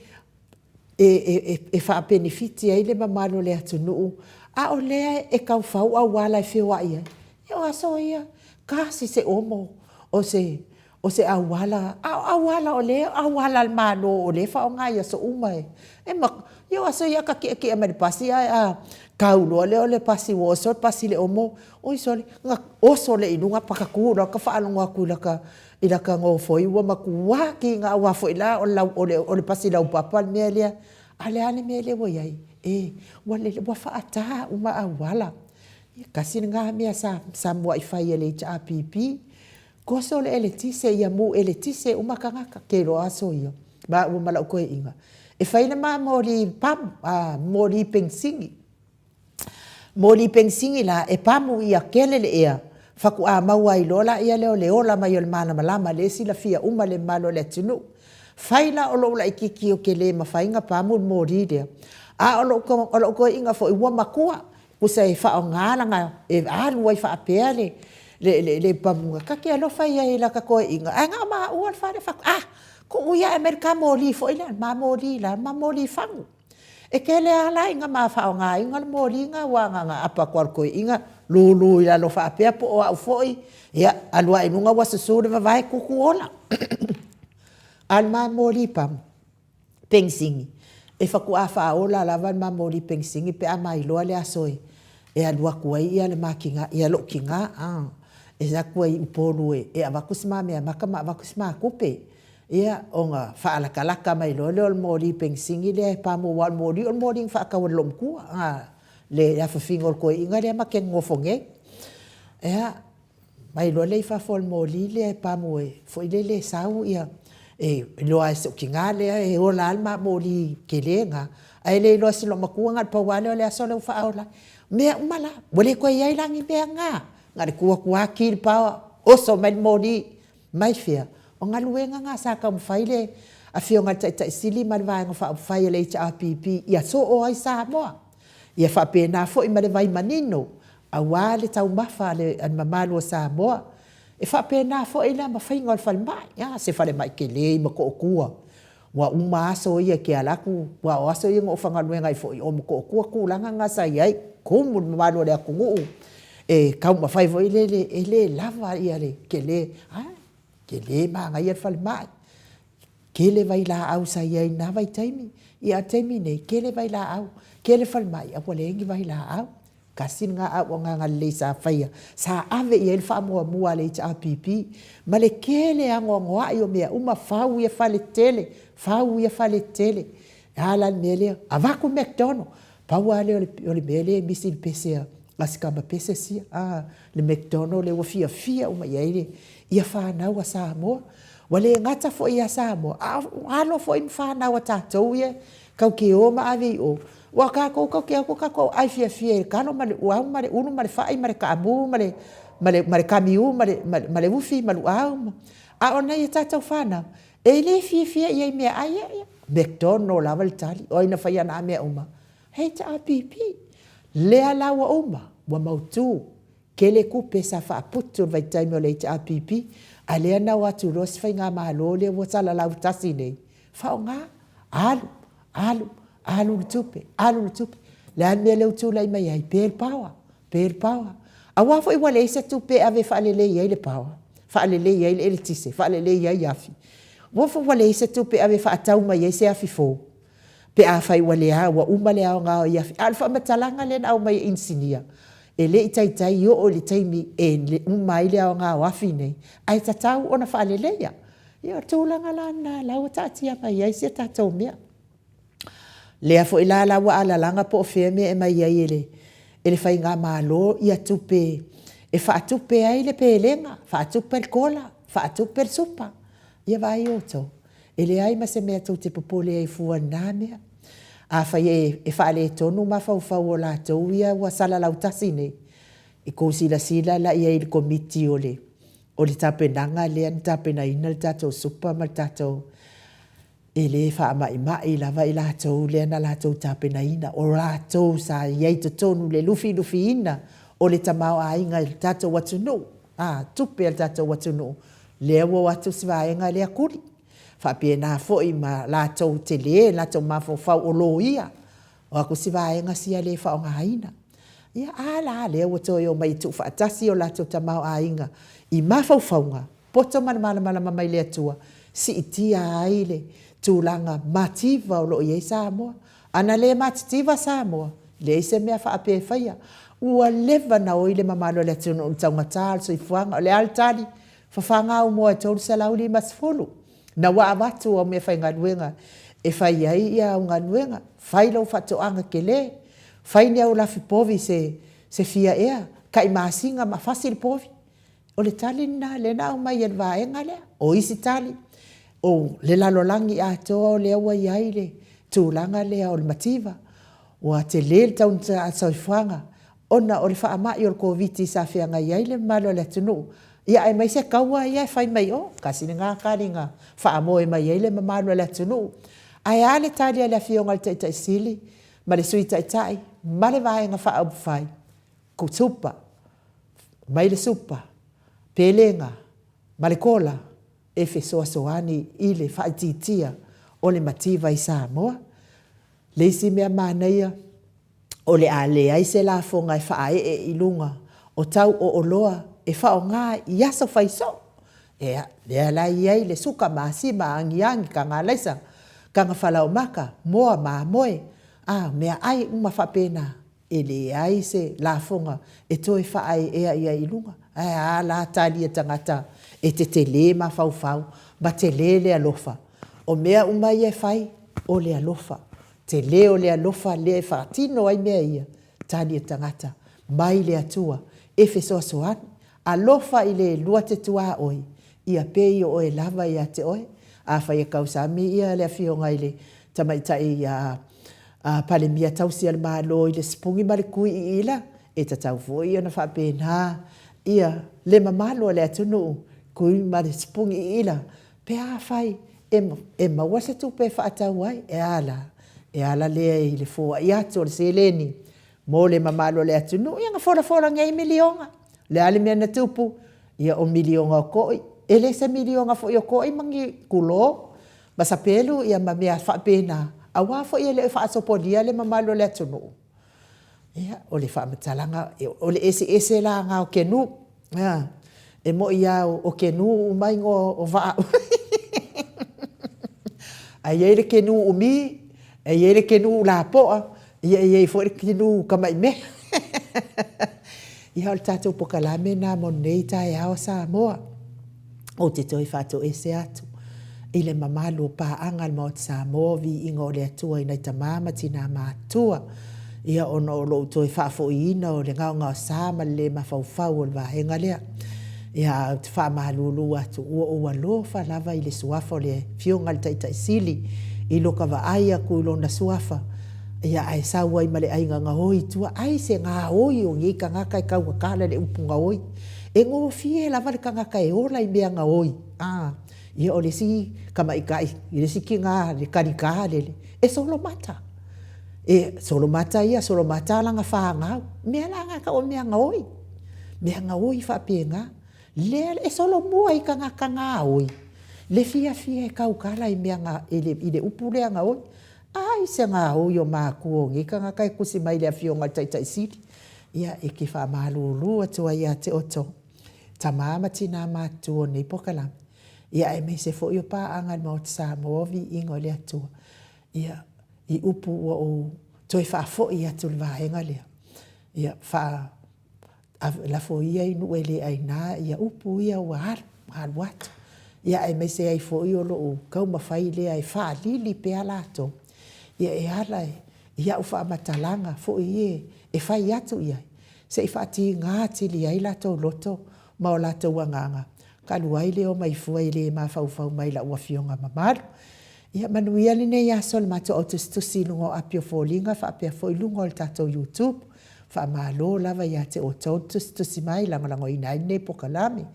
e faapenefiti ai le mamalu o le atunuu, a o lea e tau fau auala e feoai ai? Ia o aso ia, tasi se omo o se o se auala, a o auala o lea o auala a le Malo o lea e faaaoga i aso uma e. Ia o aso ia a ta tietie mai le pasi ae a tau loa lea o le pasi ua oso le pasi i le omo, oi sole, ona oso lea i luga patatu loa ta faalogo atu i lata nofoi ua matua tiga aua foi la o le pasi laupapa le mea lea. A o le a le mea lea ua i ai? E, ua faata uma auala. Ia tasi lena mea sa muai fai e le HRPP, Toso le eletise ia mu eletise uma tagata ke iloa aso ia maua ma lau toeaina e fai le ma moli pamu a moli penisini moli penisini la e pamu ia tele le ea faatoa maua ai loa laia lea o le ola mai o le malamalama lea e silafia uma e le mamalu o le atunuu fai la o lou laititi ou te le mafai ona pamu le moli lea a o lou toeaina foi ua matua Tusa e faaaoga lana, e alu ai faapea le le pamuga, ta te alofa ia i lata toeaina, ae na o maua le fale, fai atu, a, tuu ia ae aumai le ta moli foi lea, le ma moli la, le ma moli fagu. E tele lava la ina ma faaaogaina le moli lena, aua na ona apo atu lava o le toeaina, lulu i lalo faapea po o au foi, ia, alu lava i luga ua susu le vavae, tutu ola. A o le ma moli pamu, penisini, e faatoa faaola lava le ma moli penisini pe a mailoa le aso e alu atu ai le ma tina, ia lou tina, e alu atu ai i Upolu e avatu se ma meamata ma avatu se ma tupe. Ia, ona faalatalata mai loa lea o le moli penisini lea e pamu aua o le moli o le moli na faatau e le loomatua, le afafine o le toeaina lea ma te nonofo nei. Ia, Aumai loa lea i fafo o le moli lea e pamu e foi lele e sau ia, e iloa lava e si ou tina lea e ola lava le ma moli tele lena, ae le iloa e si loomatua na o le pau lava lea o le aso lea ua faaola ai. O mea uma la, ua le toe i ai la ni mea na, na o le tu atu lava ki le power, oso mai le moli. Mai fea? O galuega na sa taumafai le Afioga i le Taitai Sili ma le Vaega Faaupufai a le HRPP ia soo ai Samoa. Ia faapena foi ma le vai manino aua le taumafa a le mamalu o Samoa. E faapena foi la ma faiga o le falemai, a, se falemai tele i Motootua, ua uma aso ia e te ala atu, aua o aso ia na ou faigaluega ai foi, o Motootua tulaga na sa i ai, tumu le mamalu o le atunuu, e taumafai foi lele, e le lava le tele, a, tele manaia le falemai. Tele vailaau sa i ai i na vaitaimi, ia a o le taimi lenei, tele vailaau, tele falemai a ua leai ni vailaau. Tasi lena auaunaga lelei sa faia, sa ave i ai le faamuamua a le HRPP ma le tele anoanoai o mea uma, fau ia faletele, fau ia faletele. E a la le mea lea? Avatu le McDonald. Pau lava lea o le mea lea e misi i le pese a si tama pese sia, a, le McDonald lea ua fiafia uma i ai ia fanau a Samoa. Ua le gata foi ia Samoa, a o alo foi ma fanau a tatou ia tatou te o ma ave i o, aua o tatou tatou te o atu tatou ai fiafia i le talo ma le uau ma le ulu ma le fai ma le taamu ma le, ma le, ma le kamiu ma le, ma le ufi ma luau, a o nai a tatou fanau, e le fiafia i ai i meaai ia. McDonald lava le tali, o ai na faia na mea uma? HRPP. Lea la ua uma, ua mautu, tele tupe sa faaputu i le vaitaimi o le HRPP, a lea na o atu loa si faigamalo lea ua salalau tasi nei, faaaoga, alu, alu, alu le tupe, alu le tupe. Le a le mea lea ua tulai mai ai? Pe le power, pe le power. Aua foi ua leai se tupe e ave e faalelei ai le power, faalelei ai le eletise, faalelei ai afi. Ua foi ua leai se tupe e ave e faatau mai ai se afi fou, pe afai ua lea, ua uma le aoga o ia afi. A o le faamatalaga lea na aumai e inisinia, e le i taitai oo i le taimi e uma ai le aoga o afi nei, ae tatau ona faaleleia. Ia o le tulaga la lena o la ua taatia mai ai si a tatou mea. Lea foi la la ua alalaga po o fea mea e aumai ai e le e le faigamalo ia tupe e faatupe ai le pelega, faatupe le kola, faatupe le supa. Ia vaai outou, e leai ma se mea tou te popole ai fua i lena mea. Afai e faaletonu mafaufau o latou ia ua salalau tasi nei, ia outou silasila la i ai i le Komiti o le tapenaga lea na tapenaina le tatou supa ma le tatou E le faamaimai lava i latou lea na latou tapenaina, o latou sa i ai i totonu i le lufilufiina o le tamaoaiga i le tatou atunuu, a, tupe a le tatou atunuu, lea ua o atu si vaega lea tuli. Faapena foi ma latou tele le latou mafaufau o loia, o atu si vaega sia le faaaogaina. Ia, a la lea ua toe omai e tuufaatasi o latou tamaoaiga i mafaufauga poto ma le malamalama mai le Atua, siitia ai le tulaga mativa o lo o i ai Samoa. A na le matitiva Samoa, leai se mea faapea e faia. Ua leva ona oi le mamalu o le atunuu i le taugata o le soifuaga. O le a le tali? Fafaga au moa e $350. Na ua avatu au meafaigaluega e fai ai au galuega, fai lau faatoaga tele, fai ni au lafi povi se fia ea, tai masina ma fasi le povi. O le tali lena lea na aumai e le vaega lea. O isi tali, o le lalolagi atoa o lea ua i ai le tulaga lea o le mativa, ua tele le taugata o le soifuaga ona o le faamai o le Koviti sa feagai ai le mamalu o le atunuu, ia aemaise taua ia e fai mai o. Tasi lena tali na faamoe mai ai le mamalu o le atunuu. Ae a le tali a le Afioga i le Taitai Sili ma le Sui Taitai ma le Vaega Faaupufai? Supa, mai le supa, pelega ma le kola e fesoasoani i le faaitiitia o le mativa i Samoa. Le isi mea manaia, o le a leai se lafoga e faaee i luga o tau o oloa e faaaoga i aso fai soo. Ea, lea la e i ai le suka, masima, agiagi, taga alaisa, taga falaoamata, moa, mamoe, a, meaai uma faapena. E leai se lafoga e toe faaeaea i ai i luga. Ae a la talia tagata e tetele mafaufau ma tele le alofa. O mea uma ia e fai, o le alofa. Tele o le alofa lea e faatino ai mea ia, talia tagata mai le Atua e fesoasoani. Alofa i le lua te tuaoi, ia pei o oe lava ia te oe. Afai e tausami ia le afioga i le tamaitai ia Palemia tausi a le Malo i le sipuni ma le kui iila, e tatau foi ona faapena ia le mamalu o le atunuu, kui ma le sipuni iila, pe afai e maua se tupe e faatau ai, e a la? E ala lea i le foai atu o le seleni mo le mamalu o le atunuu, ia na folafola nei miliona. O le a le mea na tupu? Ia o miliona o toi, e le se miliona foi o toi ma ni, tulou, ma sapelu ia ma mea faapena, aua foi e le o faasopolia le mamalu o le atunuu. Ia, o le faamatalaga, o le eseese la na o kenu, a, e moni lava o kenu uma igoa o vaa ae i ai le kenu umi, e i ai le kenu lapoa, ia e i ai foi le kenu tamaimea. Ia o le tatou polokalame lena mo lenei taeao Samoa. Ou te toe faatoese atu i le mamalu o paaga a le Maota Samoa, viiga o le Atua i nai tama ma tina matutua, ia ona o lou toe faafoiina o le gaogaosa ma le le mafaufau o le vaega lea. Ia ae ou te faamalulu atu, ua ou alofa lava i le suafa o le Afioga i le Taitai Sili i loka vaai atu i lona suafa, ia ae sau ai ma le aiga gaoi i tua. Ai se gaoi o nei tagata e taugata la le upu gaoi. E gofie lava le tagata e ola i mea gaoi, a. Ia o le isi tamaitai i le isi tina le talita lele, e solomata. E solomata ia, solomata lana fanau. O mea la na e tau o mea gaoi, mea gaoi faapena. Lea e solomua i tagata gaoi le fiafia e tautala i mea i le upu lea gaoi. Ai se gaoi o matua o nei tagata e tusi mai i le Afioga i le Taitaisili. Ia e te faamalulu atu ai ia te outou, tama ma tina matutua o lenei polokalame, ia aemaise foi o paaga a le Maota Samoa, viiga o le Atua, ia, i upu ua ou toe faafoi atu i le vaega lea, ia lafo ia i nuu e le aina upu ia ua alu, alu atu, aemaise ai foi o lou taumafai lea e faalili pea latou e ala i au faamatalaga foi ia e fai atu i ai, se i faatiga atili ai o latou loto ma o latou agaga, talu ai le omai fua e le mafaufau mai i lau Afioga mamalu. Ia manuia lenei aso i le matou au tusitusi i luga o api o foliga faapea foi luga o le tatou YouTube. Faamalo lava ia te outou le tusitusi mai e lagolagoina ai lenei polokalame.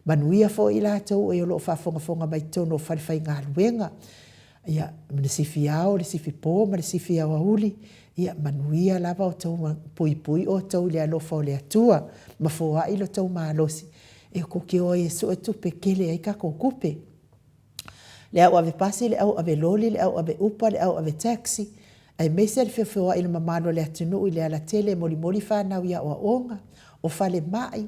Manuia foi i latou o lo o faafogafoga mai totonu o falefaigaluega, ia, le sifi ao, le sifi po ma le sifi aoauli, ia manuia lava outou, puipui outou i le alofa o le Atua ma foai lo outou malosi e tou te o ai e sue tupe e tele ai tatou tupe. Le au ave pasi, le au ave loli, le au ave upa, le au ave taxi, aemaise le feofeoai i le mamalu o le atunuu i le alatele e molimoli fanau i aoaoga, o falemai,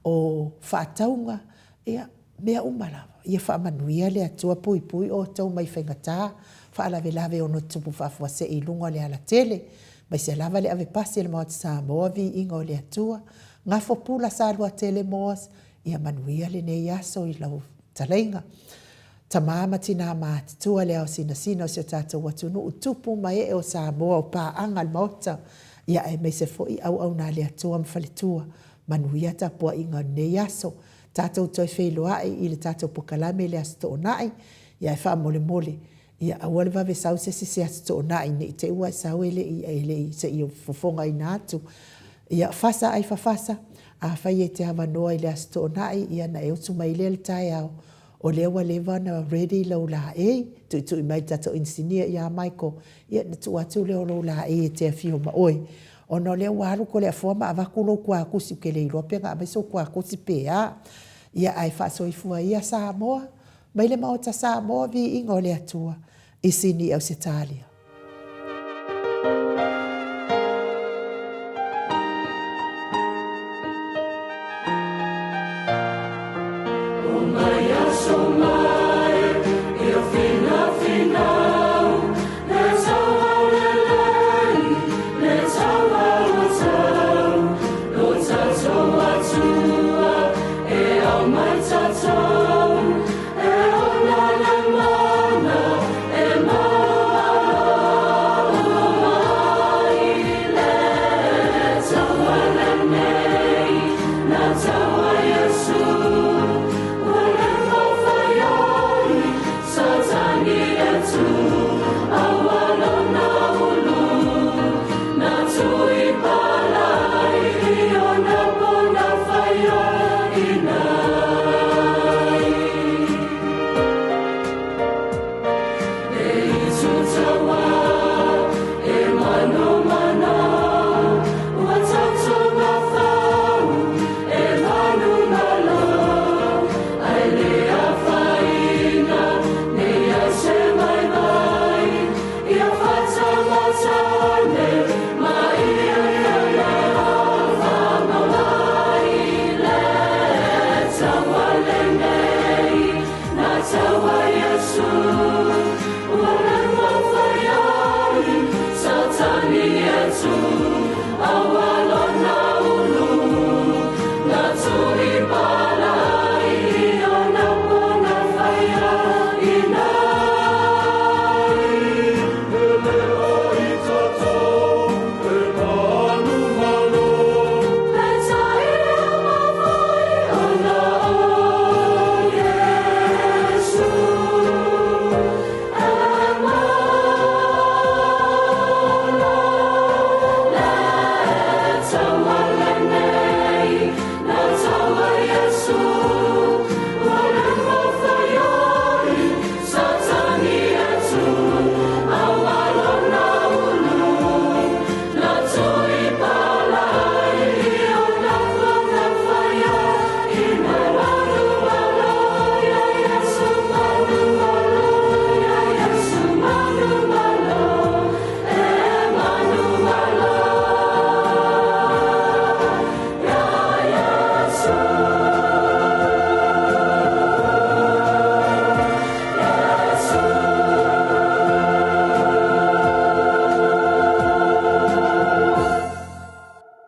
o faatauga, ia, mea uma lava. Ia faamanuia le Atua, puipui outou mai faigata, faalavelave e ono tutupu faafuasei i luga o le alatele, aemaise lava le ave pasi a le Maota Samoa, viiga o le Atua, gafo pula Saluatele Moores, ia manuia lenei aso i lau fetalaiga. Tama ma tina matutua le ao sinasina o si o tatou atunuu, tupu ma ee o Samoa o paaga a le Maota, ia aemaise foi auauna a le Atua ma faletua. Manuia tapuaiga o lenei aso. Tatou toe feiloai i le tatou polokalame i le Aso Toonai, ia ae faamolemole, ia aua le vave sau se isi i se Aso Toonai ne i te i ua e sau e le i, se i ou fofogaina atu. Ia fasa ai fafasa, afai e te avanoa i le Aso Toonai, ia ona e usu mai lea i le taeao, o lea ua leva ona ready lou laei, tuitui mai i le tatou inisinia ia Michael, ia ona tuu atu lea o lou laei e te afio ma oe. Ona o lea ua alu Toleafoa ma avatu lou tuatusi, ou te le iloa pe na aumai sou tuatusi pe a. Ia ae faasoifua ia Samoa, mai le Maota Samoa, viiga o le Atua i Sini Ausetalia.